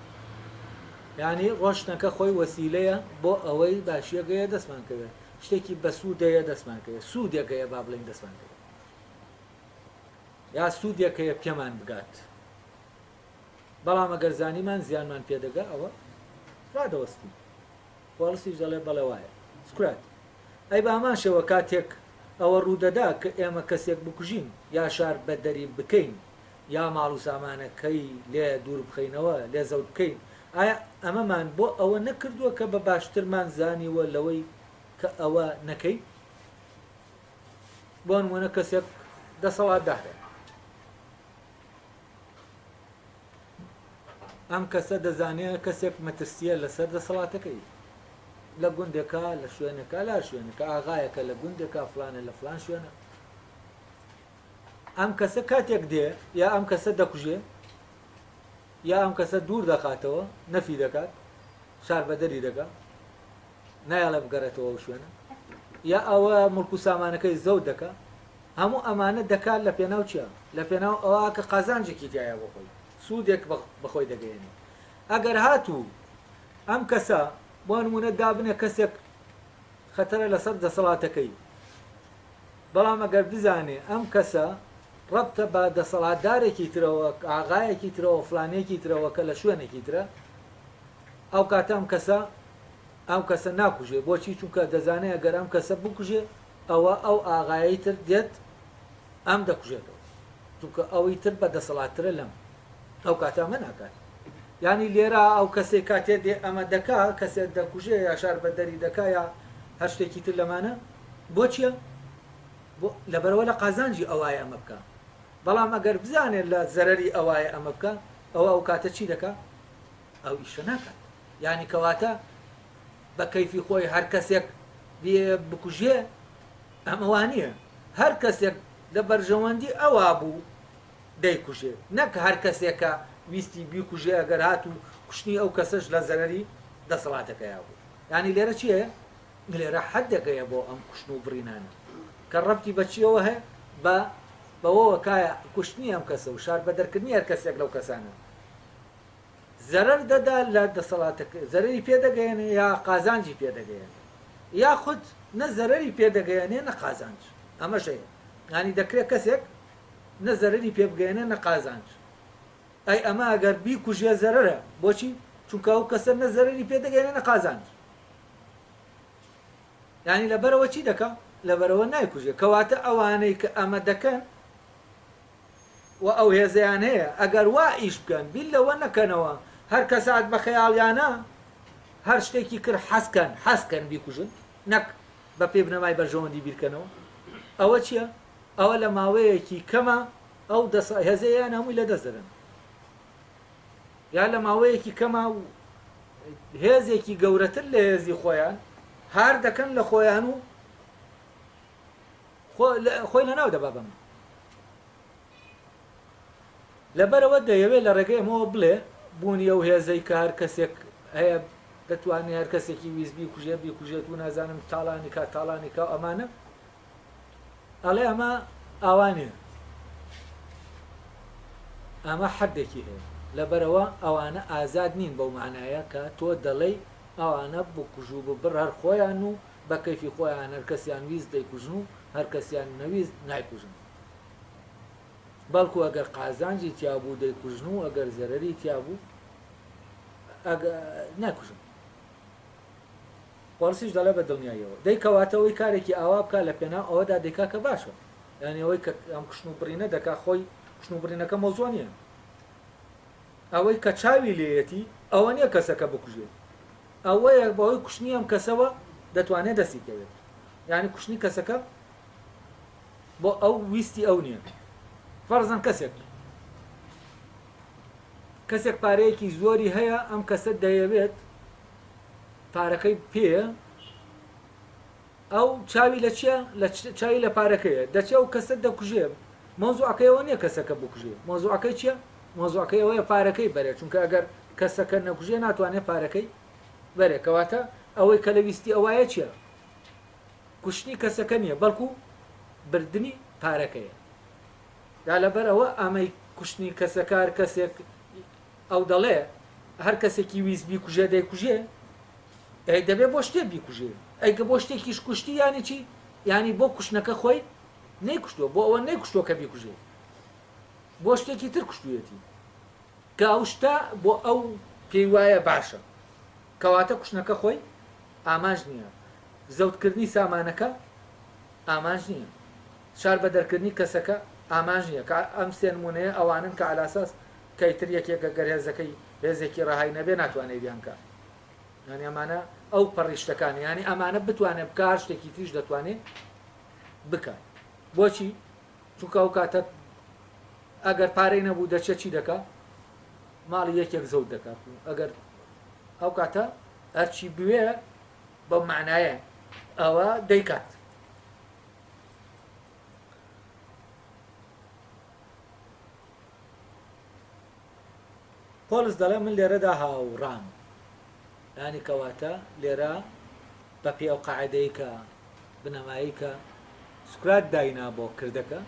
یانی ڕۆشتنەکە خۆی وەسیلەیە بۆ ئەوەی باشییەک هەیە دەستمان کەوێت، شتێکی بەسوودەیە دەستمان کەوێت، سوودێک هەیە با بڵێین دەستمان کەوێت. یا سوودێک هەیە پێمان بگات. بەڵام ئەگەر زانیمان زیانمان پێدەگا ئەوە ڕادەوەستین. پۆڵسیش دەڵێ بەڵێ وایە. سوکرات، ئەی بە هەمان شێوە کاتێک ئەوە ڕوودەدا کە ئێمە کەسێک بکوژین یا شار بەدەری بکەین یا ماڵ و سامانەکەی لێ دوور بخەینەوە، لێ زەوت بکەین، ئایا ئەمەمان بۆ ئەوە نەکردووە کە بە باشترمان زانیوە لەوەی کە ئەوە نەکەین؟ بۆ نموونە کەسێک دەسەڵاتدارە. ئەم کەسە دەزانێ کەسێک مەترسییە لەسەر دەسەڵاتەکەی. لە گوندێکا، لە شوێنێکا، لە هەر شوێنێکا، ئاغایەکە لە گوندێکا، فڵانە لە فڵان شوێنە. ئەم کەسە کاتێک دێ یا ئەم کەسە دەکوژێ یا ئەم کەسە دوور دەخاتەوە، نەفی دەکات، شار بەدەری دەکا، نایەڵێ بگەڕێتەوە ئەو شوێنە، یا ئەوە مڵک و سامانەکەی زەوت دەکا. هەموو ئەمانە دەکات لە پێناو چیا؟ لە پێناو ئەوە کە قازانجێکی تیایە بۆ خۆی، سوودێک بە خۆی دەگەیەنێ. ئەگەر هاتوو ئەم کەسە بۆ نموونە دابنێ کەسێک خەتەرە لەسەر دەسەڵاتەکەی، بەڵام ئەگەر بزانێ ئەم کەسە ڕەبتە بە دەسەڵاتدارێکی ترەوە، ئاغایەکی ترەوە، فلانێکی ترەوە کە لە شوێنێکی ترە، ئەو کاتە ئەم کەسە ئەم کەسە ناکوژێ. بۆچی؟ چونکە دەزانێ ئەگەر ئەم کەسە بکوژێ ئەوە ئەو ئاغایەی تر دێت ئەم دەکوژێتەوە چونکە ئەوی تر بە دەسەڵاتترە لەم ئەو کاتە ئەمە ناکات یانی لێرە ئەو کەسێک کاتێ دێ ئەمە دەکا کەسێک دەکوژێ یا شار بە دەری دەکا یا هەر شتێکی تر لەمانە بۆ چییە بۆ لەبەرەوە لە قازانجی ئەوایە ئەمە بکە بەڵام ئەگەر بزانێت لە زەرەری ئەوایە ئەمە بکە ئەوە ئەو کاتە چی دەکا ئەو ئیشە ناکات یانی کەواتە بە کەیفی خۆی هەر کەسێک بیەوێ بکوژێ ئەمە وا نییە هەر کەسێک لە بەرژەوەندی ئەوا بوو دەیکوژێ نەک هەر کەسێکە ویستی بیکوژێ ئەگەر هاتوو کوشتنی ئەو کەسەش لە زەرەری دەسەڵاتەکەیا بوو یانی لێرە چی هەیە لێرە حەدێک هەیە بۆ ئەم کوشتن و بڕینانە کە ڕەبتی بە چیەوە هەیە بە بەوەوە کایە کوشتنی ئەم کەسە و شار بەدەرکردنی هەر کەسێک لەو کەسانە زەرەر دەدا لە دەسەڵاتەکە زەرەری پێ دەگەیەنێ یا قازانجی پێ دەگەیەنێ یاخود نە زەرەری پێ دەگەیەنێ نە قازانج ئەمەش هەیە یانی دەکرێت کەسێک نە زەرەری پێ بگەیەنێ نە قازانج ئەی ئەمە ئەگەر بیکوژێ زەرەرە بۆچی چونکە ئەو کەسە نە زەرەری پێ دەگەیەنێ نە قازانج یانی لەبەرەوە چی دەکا لەبەرەوە نایکوژێ کەواتە ئەوانەی کە ئەمە دەکەن و ئەو هێزەیان هەیە ئەگەر وا ئیش بکەن بیر لەوە نەکەنەوە هەر کەسات بە خەیاڵیانە هەر شتێکی کرد حەزکەن حەزکەن بیکوژن نەک بە پێی بنەمای بەرژەوەندی بیرکەنەوە ئەوە چییە؟ ئەوە لە ماوەیەکی کەمە ئەو دەس هێزەیان هەمووی لە دەست دەدەن یا لە ماوەیەکی کەمە و هێزێکی گەورەتر لە هێزی خۆیان هار دەکەن لە خۆیان و خۆی لەناو دەبا بەمە. لەبەرئەوە دەیەوێت لە ڕێگەی ئەمەوە بڵێ بوونی ئەو هێزەی کە هەر کەسێک هەیە دەتوانێت هەر کەسێکی ویست بیکوژێ بیکوژێت و نازانم تاڵانی کا تاڵانی کا ئەمانە ئەڵێ ئەمە ئاوا نییە ئەمە حدێکی هەیە. لەبەرئەوە ئەوانە ئازاد نین بەو مەعنایە کە تۆ دەڵێی ئەوانە بکوژ و ببڕ هەر خۆیان و بە کەیفی خۆیان هەر کەسیان ویست دەیکوژن و هەر کەسیان نەویست نایکوژن. بەڵکو ئەگەر قازانجی تیا بوو دەیکوژن و ئەگەر زەرەری تیا بوو نایکوژن. پۆڵسیش دەڵێ بە دڵنیاییەوە. دەی کەواتە ئەوەی کارێکی ئاوا بکا لە پێناو ئەوەدا دەیکا کە باشە. یانی ئەوەی کە ئەم کوشتن و بڕینە دەکا خۆی کوشتن و بڕینەکە مەوزوع نییە. ئەوەی کە چاوی لێیەتی ئەوە نییە کەسەکە بکوژێ. ئەوەیە بەهۆی کوشتنی ئەم کەسەوە دەتوانێ دەستی کەوێت. یانی کوشتنی کەسەکە بۆ ئەو ویستی ئەو نییە. فەرزەن کەسێک کەسێک پارەیەکی زۆری هەیە ئەم کەسە دەیەوێت پارەکەی پێیە ئەو چاوی لە چیە لە چاوی لە پارەکەیە دەچێ ئەو کەسە دەکوژێ مەوزوعەکەی ئەوە نییە کەسەکە بکوژێ مەوزوعەکەی چییە مەوزوعەکەی ئەوەیە پارەکەی بەرێ چونکە ئەگەر کەسەکە نەکوژێ ناتوانێت پارەکەی بەرێ کەواتە ئەوەی کە لە ویستی ئەوایە چییە کوشتنی کەسەکە نییە بەڵکو بردنی پارەکەیە دا لەبەر ئەوە ئەمەی کوشتنی کەسەکار کەسێک ئەو دەڵێ هەر کەسێکی ویست بیکوژێ دەیکوژێ، ئەی دەبێ بۆ شتێ بیکوژێ، ئەی کە بۆ شتێکیش کوشتی یانی چی؟ یانی بۆ کوشتنەکە خۆی نەیکوشتووە، بۆ ئەوە نەیکوشتووە کە بیکوژێ، بۆ شتێکی تر کوشتوویەتی کە ئەو شتە بۆ ئەو پێی وایە باشە، کەواتە کوشتنەکە خۆی ئامانج نییە، زەوتکردنی سامانەکە ئامانج نییە، شار بەدەرکردنی کەسەکە ئامانج نییە، کە ئەم سێ نموونەیە ئەوانەن کە عەلاساس کە ئیتر یەکێکە گەر هێزەکەی هێزێکی ڕەهای نەبێ ناتوانێ بیانکا یانی ئەمانە ئەو پەڕی شتەکانە یانی ئەمانە بتوانێ بکا هەر شتێکی تریش دەتوانێ بکات بۆچی چونکە ئەو کاتە ئەگەر پارەی نەبوو دەچێت چی دەکا ماڵی یەکێک زەوت دەکات و ئەگەر ئەو کاتە هەرچی بوێ بەو معنایە ئەوە دەیکات. پۆڵس دەڵێ من لێرەدا هاوڕام. یانی کەواتە لێرە بە پێی ئەو قاعدەی کە بنەمایی کە سوکرات داینا بۆ کردەکە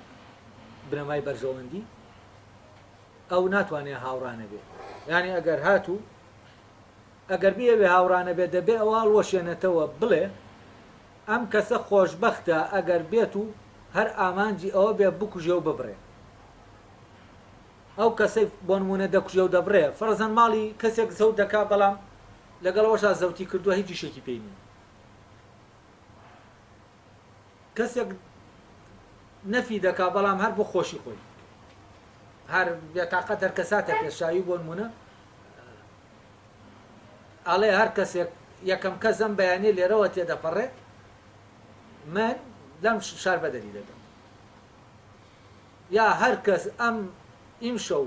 بنەمای بەرژەوەندی ئەو ناتوانێ هاوڕا نەبێ. یانی ئەگەر هاتوو ئەگەر بیەوێ هاوڕا نەبێ دەبێ ئەوە هەڵوەشێنێتەوە بڵێ ئەم کەسە خۆشبەختە ئەگەر بێت و هەر ئامانجی ئەوە بێ بکوژێ و ببڕێ. ئەو کەسەی بۆ نموونە دەکوژێ و دەبڕێ، فەرزەن ماڵی کەسێک زەوت دەکا بەڵام لەگەڵ ئەوەشا زەوتی کردووە هیچ ئیشێکی پێی نییە. کەسێک نەفی دەکا بەڵام هەر بۆ خۆشی خۆی. هەر بێتاقەت هەر کەساتە پێشاوی بۆ نموونە ئەڵێ هەر کەسێک یەکەم کەس ئەم بەیانیە لێرەوە تێدەپەڕێ من لەم شار بەدەری دەدەم یا هەر کەس ئەم ئیمشەو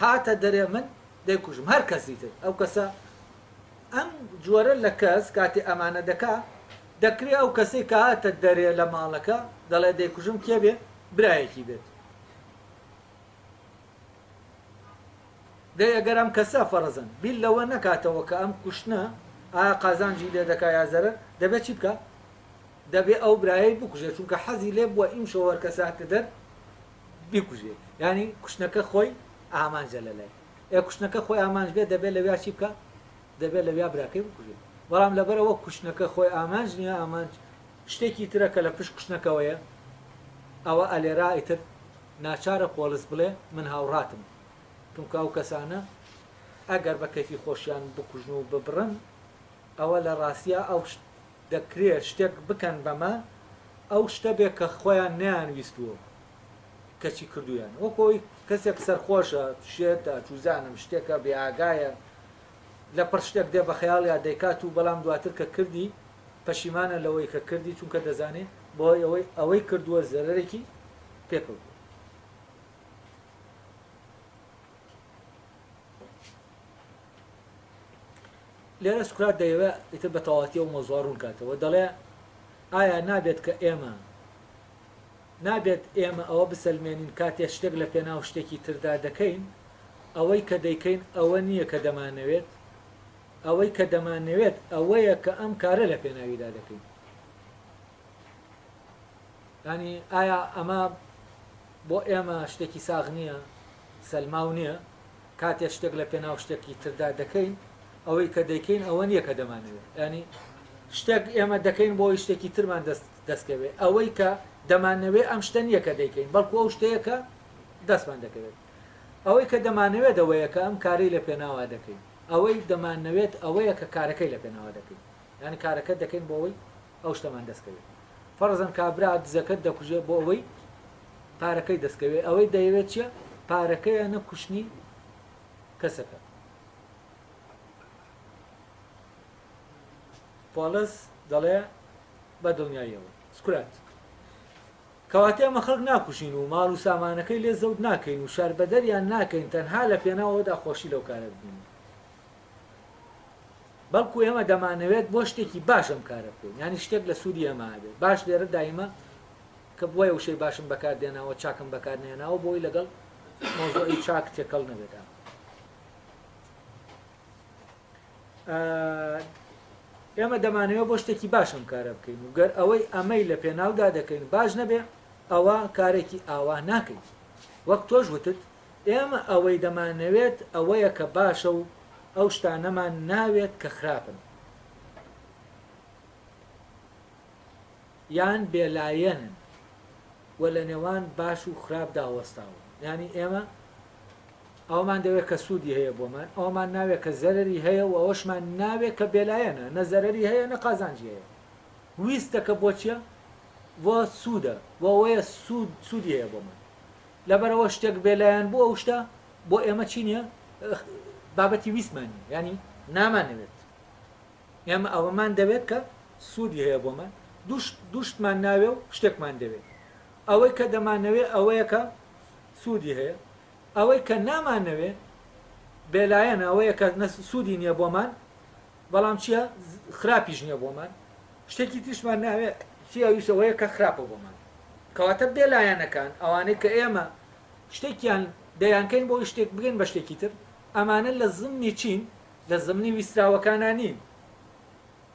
هاتە دەرێ من دەیکوژم هەر کەسی تر ئەو کەسە ئەم جۆرە لە کەس کاتێ ئەمانە دەکا دەکرێ ئەو کەسەی کە هاتە دەرێ لە ماڵەکە دەڵێ دەیکوژم کێ بێ برایەکی بێت دەی ئەگەر ئەم کەسە فەرەزەن بیر لەوە نەکاتەوە کە ئەم کوشتنە ئایا قازانجی لێ دەکا یا زەرەر، دەبێ چی بکا؟ دەبێ ئەو برایەی بکوژێ چونکە حەزی لێ بووە ئیمشەو هەر کەسە هاتە دەر بیکوژێ یانی کوشتنەکە خۆی ئامانجە لە لای ئێ کوشتنەکە خۆی ئامانج بێ دەبێ لەویا چی بکا؟ دەبێ لەویا براکەی بکوژێ بەڵام لەبەرئەوە کوشتنەکە خۆی ئامانج نییە ئامانج شتێکی ترە کە لە پشت کوشتنەکەوەیە ئەوە ئەلێرا ئیتر ناچارە پۆڵس بڵێ من هاوڕاتم چونکە ئەو کەسانە ئەگەر بە کەیفی خۆشیان بکوژن و ببڕن ئەوە لە ڕاستیا ئەو دەکرێ شتێک بکەن بەمە ئەو شتە بێ کە خۆیان نەیان ویستووە کەچی کردوویانە وەکو ئەوەی کەسێک سەرخۆشە شێتە چوزانم شتێکە بێ ئاگایە لە پڕ شتێک دێ بە خەیاڵیا دەیکات و بەڵام دواتر کە کردی پەشیمانە لەوەی کە کردی چونکە دەزانێ بەهۆی ئەوەی ئەوەی کردووە زەرەرێکی پێکەوتووە. لێرە سوکرات دەیەوێت ئیتر بە تەواوەتی ئەو مەوزوعە ڕوون کاتەوە دەڵێ ئایا نابێت کە ئێمە نابێت ئێمە ئەوە بسەلمێنین کاتێ شتێک لە پێناو شتێکی تردا دەکەین ئەوەی کە دەیکەین ئەوە نییە کە دەمانەوێت ئەوەی کە دەمانەوێت ئەوەیە کە ئەم کارە لە پێناویدا دەکەین یانی ئایا ئەمە بۆ ئێمە شتێکی ساغ نییە، سەلماو نییە؟ کاتێ شتێک لە پێناو شتێکی تردا دەکەین، ئەوەی کە دەیکەین ئەوە نییە کە دەمانەوێت. یانی شتێک ئێمە دەکەین بۆ ئەوەی شتێکی ترمان دەست دەستکەوێت. ئەوەی کە دەمانەوێت ئەم شتە نییە کە دەیکەین، بەڵکو ئەو شتەیە کە دەستمان دەکەوێت. ئەوەی کە دەمانەوێت ئەوەیە کە ئەم کارەی لە پێناوا دەکەین. ئەوەی دەمانەوێت ئەوەیە کە کارەکەی لە پێناوا دەکەین. یانی کارەکە دەکەین بۆ ئەوەی ئەو شتەمان دەستکەوێت. فەرزەن کابرا دزەکەت دەکوژێت بۆ ئەوەی پارەکەی دەستکەوێت. ئەوەی دەیەوێت چییە؟ پارەکەیە نە کوشتنی کەسەکە. پۆڵس دەڵێ بە دڵنیاییەوە. سکرات. کەواتە ئێمە خەڵک ناکوژین و ماڵ و سامانەکەی لێ زەوت ناکەین و شاربەدەریان ناکەین تەنها لە پێناو ئەوەدا خۆشی لەو کارە ببینین. بەڵکو ئێمە دەمانەوێت بۆ شتێکی باش ئەم کارە بکەین یانی شتێک لە سوودی ئێمە هەبێت باش لێرە دایمە کە بۆیە وشەی باشم بەکار دێناوە چاکم بەکار نێناوە بۆی لەگەڵ مۆزۆی چاک تێکەڵ نەبێت ئێمە دەمانەوێت بۆ شتێکی باش ئەم کارە بکەین و گەر ئەوەی ئەمەی لە پێناودا دەکەین باش نەبێ ئەوە کارێکی ئاوا ناکەین وەک تۆش وتت ئێمە ئەوەی دەمانەوێت ئەوەیە کە باشە و ئەو شتانەمان ناوێت کە خراپن یان بێلایەنن و لە نێوان باش و خراپدا وەستاون. یانی ئێمە ئەوەمان دەوێت کە سوودی هەیە بۆمان، ئەوەمان ناوێت کە زەرەری هەیە و ئەوەشمان ناوێت کە بێلایەنە، نە زەرەری هەیە نە قازانجی هەیە. ویستەکە بۆ چییە؟ بۆ سوودە، بۆ ئەوەیە سوود سوودی هەیە بۆمان. لەبەرئەوە شتێک بێلایەن بوو ئەو شتە بۆ ئێمە چی نییە؟ بابەتی ویستمان نییە، یانی نامانەوێت. ئێمە ئەوەمان دەوێت کە سوودی هەیە بۆمان، دوو شتمان ناوێ و شتێکمان دەوێت. ئەوەی کە دەمانەوێ ئەوەیە کە سوودی هەیە، ئەوەی کە نامانەوێ بێلایەنە، ئەوەیە کە نە سوودی نییە بۆمان، بەڵام چییە؟ خراپیش نییە بۆمان. شتێکی تریشمان ناوێ چی؟ ئەویش ئەوەیە کە خراپە بۆمان. کەواتە بێلایەنەکان، ئەوانەی کە ئێمە شتێکیان دەیانکەین بۆ شتێک بگەین بە شتێکی تر، ئەمانە لە زمنی چین؟ لە زمنی ویستراوەکانا نین،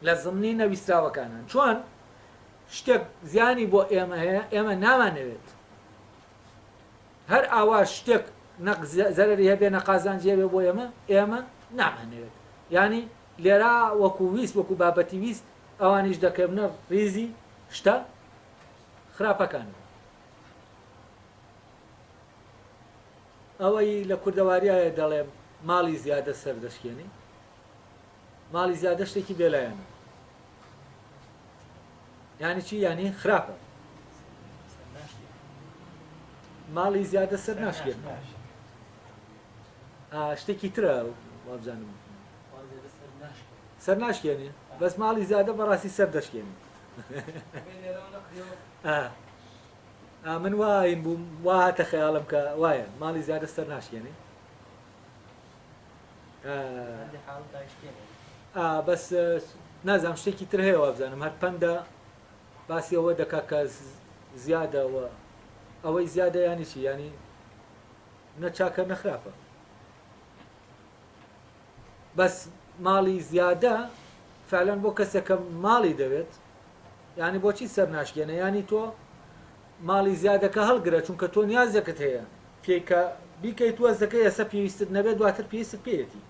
لە زمنی نەویستراوەکانان. چۆن شتێک زیانی بۆ ئێمە هەیە، ئێمە نامانەوێت. هەر ئاوا شتێک نە زەرەری هەبێ نە قازانجی هەبێ بۆ ئێمە، ئێمە نامانەوێت. یانی لێرە وەکو ویست، وەکو بابەتی ویست، ئەوانیش دەکەونە ڕیزی شتە خراپەکانەوە. ئەوەی لە کوردەواریایە دەڵێ ماڵی زیادە سەر دەشکێنی، ماڵی زیادە شتێکی بێلایەنە. یانی چی؟ یانی خراپە. ماڵی زیادە سەر ناشکێن. شتێکی ترە وابزانم. سەر ناشکێنێ بەس ماڵی زیادە بەڕاستی سەر دەشکێنێ. من واین بووم وا هاتە خەیاڵم کە وایە ماڵی زیادە سەر ناشکێنێ. بەس نازانم شتێکی تر هەیە وابزانم هەر پەندە باسی ئەوە دەکا کە زیادە و ئەوەی زیادە ینی چی ینی نە چاکە نە خراپە بەس ماڵی زیادە فعلەن بۆ کەسێک کە ماڵی دەوێت یعنی بۆچی سەر ناشکێنە ینی تۆ ماڵی زیادەکە هەڵگرە چونکە تۆ نیازێکت هەیە پێی کە بیکەیت وەزەکە ئێستا پێویستت نەبێت دواتر پێویستت پێیەتی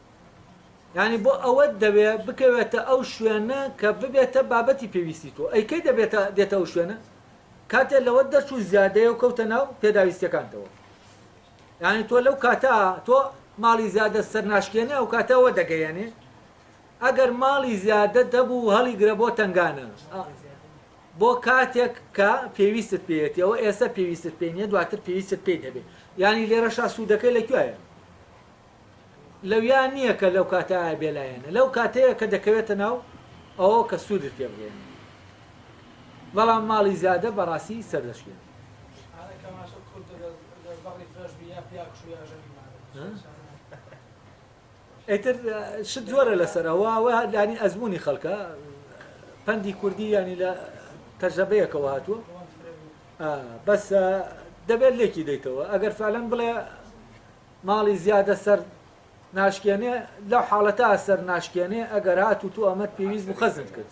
یعنی بۆ ئەوەت دەوێ بکەوێتە ئەو شوێنە کە ببێتە بابەتی پێویستی تۆ ئەی کەی دەبێتە دێتە ئەو شوێنە کاتێ لەوە دەرچوو زیادەیە و کەوتە ناو پێداویستیەکانتەوە یعنی تۆ لەو کاتە تۆ ماڵی زیادە سەر ناشکێنێ ئەو کاتە ئەوە دەگەیەنێ ئەگەر ماڵی زیادە دەبوو هەڵیگرە بۆ تەنگانە بۆ کاتێک کە پێویستت پێیەتی ئەوە ئێستا پێویستت پێی نیە دواتر پێویستت پێی دەبێت یانی لێرەشا سوودەکەی لە کوێیە لەویا نییە کە لەو کاتە بێلایەنە لەو کاتەیە کە دەکەوێتە ناو ئەوە کە سوودت پێ بگەێنێ بەڵام ماڵی زیادە بەڕاستی سەردەشکێن ئیتر شت زۆرە لەسەر ئەوە ئەوە یانی ئەزموونی خەڵکە پەندی کوردی ینی لە تەجرەبەیەکەوە هاتووە بەس دەبێت لێکی دەیتەوە ئەگەر فعلەن بڵێ ماڵی زیادە سەر ناشکێنێ لەو حاڵەتە سەر ناشکێنێ ئەگەر هات و تۆ ئەمەت پێویست بوو خەزنت کرد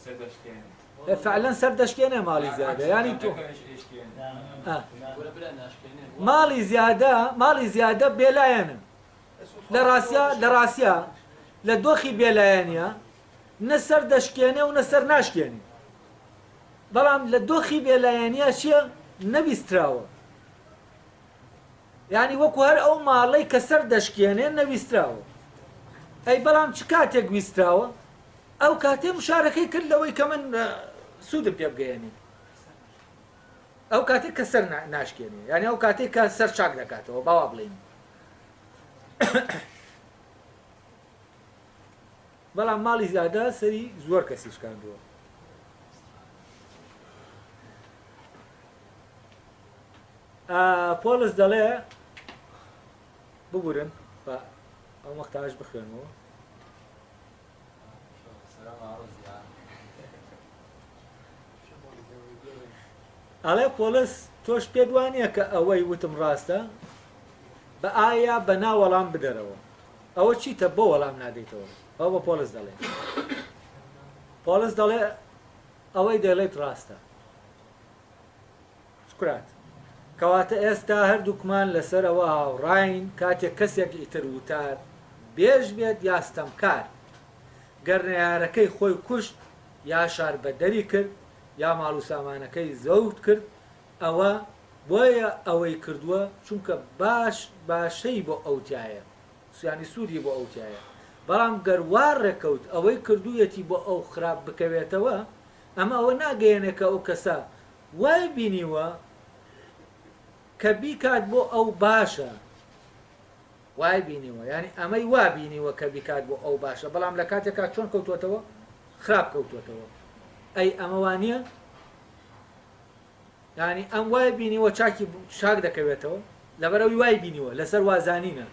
فعلەن سەر دەشکێنێ ماڵی زیادە ینی تۆ ماڵی زیادە ماڵی زیادە بێلایەنە. لە ڕاستیا لە ڕاستیا لە دۆخی بێلایەنیا نە سەر دەشکێنێ و نە سەر ناشکێنێ. بەڵام لە دۆخی بێلایەنیا چییە؟ نەویستراوە. یانی وەکو هەر ئەو ماڵەی کە سەر دەشکێنێ نەویستراوە. ئەی بەڵام چ کاتێک ویستراوە؟ ئەو کاتێ مشارەکەی کرد لەوەی کە من سوودم پێ بگەیەنێ. ئەو کاتێک کە سەر ناشکێنێ یانی ئەو کاتێک کە سەر چاک دەکاتەوە باوا بڵێین. بەڵام ماڵی زادە سەری زۆر کەسی شکاندووە. پۆڵس دەڵێ ببورن بە ئەو مەختاش بخوێنەوە. ئەڵێ پۆڵس تۆش پێت وانییە کە ئەوەی وتم ڕاستە؟ بە ئایا بە نا وەڵام بدەرەوە. ئەوە چیتە بۆ وەڵام نادەیتەوە؟ ئەو بە پۆڵس دەڵێ. پۆڵس دەڵێ ئەوەی دەڵێیت ڕاستە. سوکرات، کەواتە ئێستا هەردووکمان لەسەر ئەوە هاوڕاین کاتێک کەسێک ئیتر وتار بێژ بێت یا ستەمکار گەر نەیارەکەی خۆی کوشت یا شاربەدەری کرد یا ماڵ و سامانەکەی زەوت کرد ئەوە بۆیە ئەوەی کردووە چونکە باش باشەی بۆ ئەو تیایە یانی سوودی بۆ ئەو تیایە بەڵام گەر وا ڕێکەوت ئەوەی کردوویەتی بۆ ئەو خراپ بکەوێتەوە ئەمە ئەوە ناگەیەنێ کە ئەو کەسە وای بینیوە کە بیکات بۆ ئەو باشە وای بینیوە یانی ئەمەی وا بینیوە کە بیکات بۆ ئەو باشە بەڵام لە کاتێکا چۆن کەوتوەتەوە خراپ کەوتوەتەوە ئەی ئەمە وانە یانی ئەم وای بینیوە چاکی چاک دەکەوێتەوە لەبەرەوەی وای بینیوە لەسەر وازانینە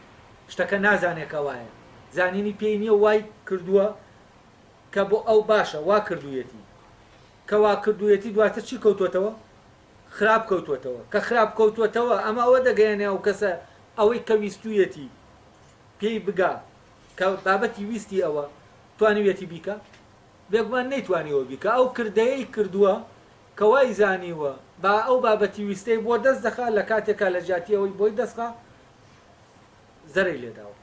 شتەکە نازانێت کە وایە زانینی پێی نییە وای کردووە کە بۆ ئەو باشە وا کردوویەتی کە وا کردوویەتی دواتر چی کەوتووەتەوە؟ خراپ کەوتووەتەوە. کە خراپ کەوتووەتەوە ئەمە ئەوە دەگەیەنێ ئەو کەسە ئەوەی کە ویستوویەتی پێی بگا کە بابەتی ویستی ئەوە توانیویەتی بیکا؟ بێگومان نەیتوانیوە بیکا. ئەو کردەیەی کردووە کە وای زانیوە با ئەو بابەتی ویستەی بۆ دەست دەخا لە کاتێکا لە جیاتی ئەوەی بۆی دەست خا زەرەی لێداوە.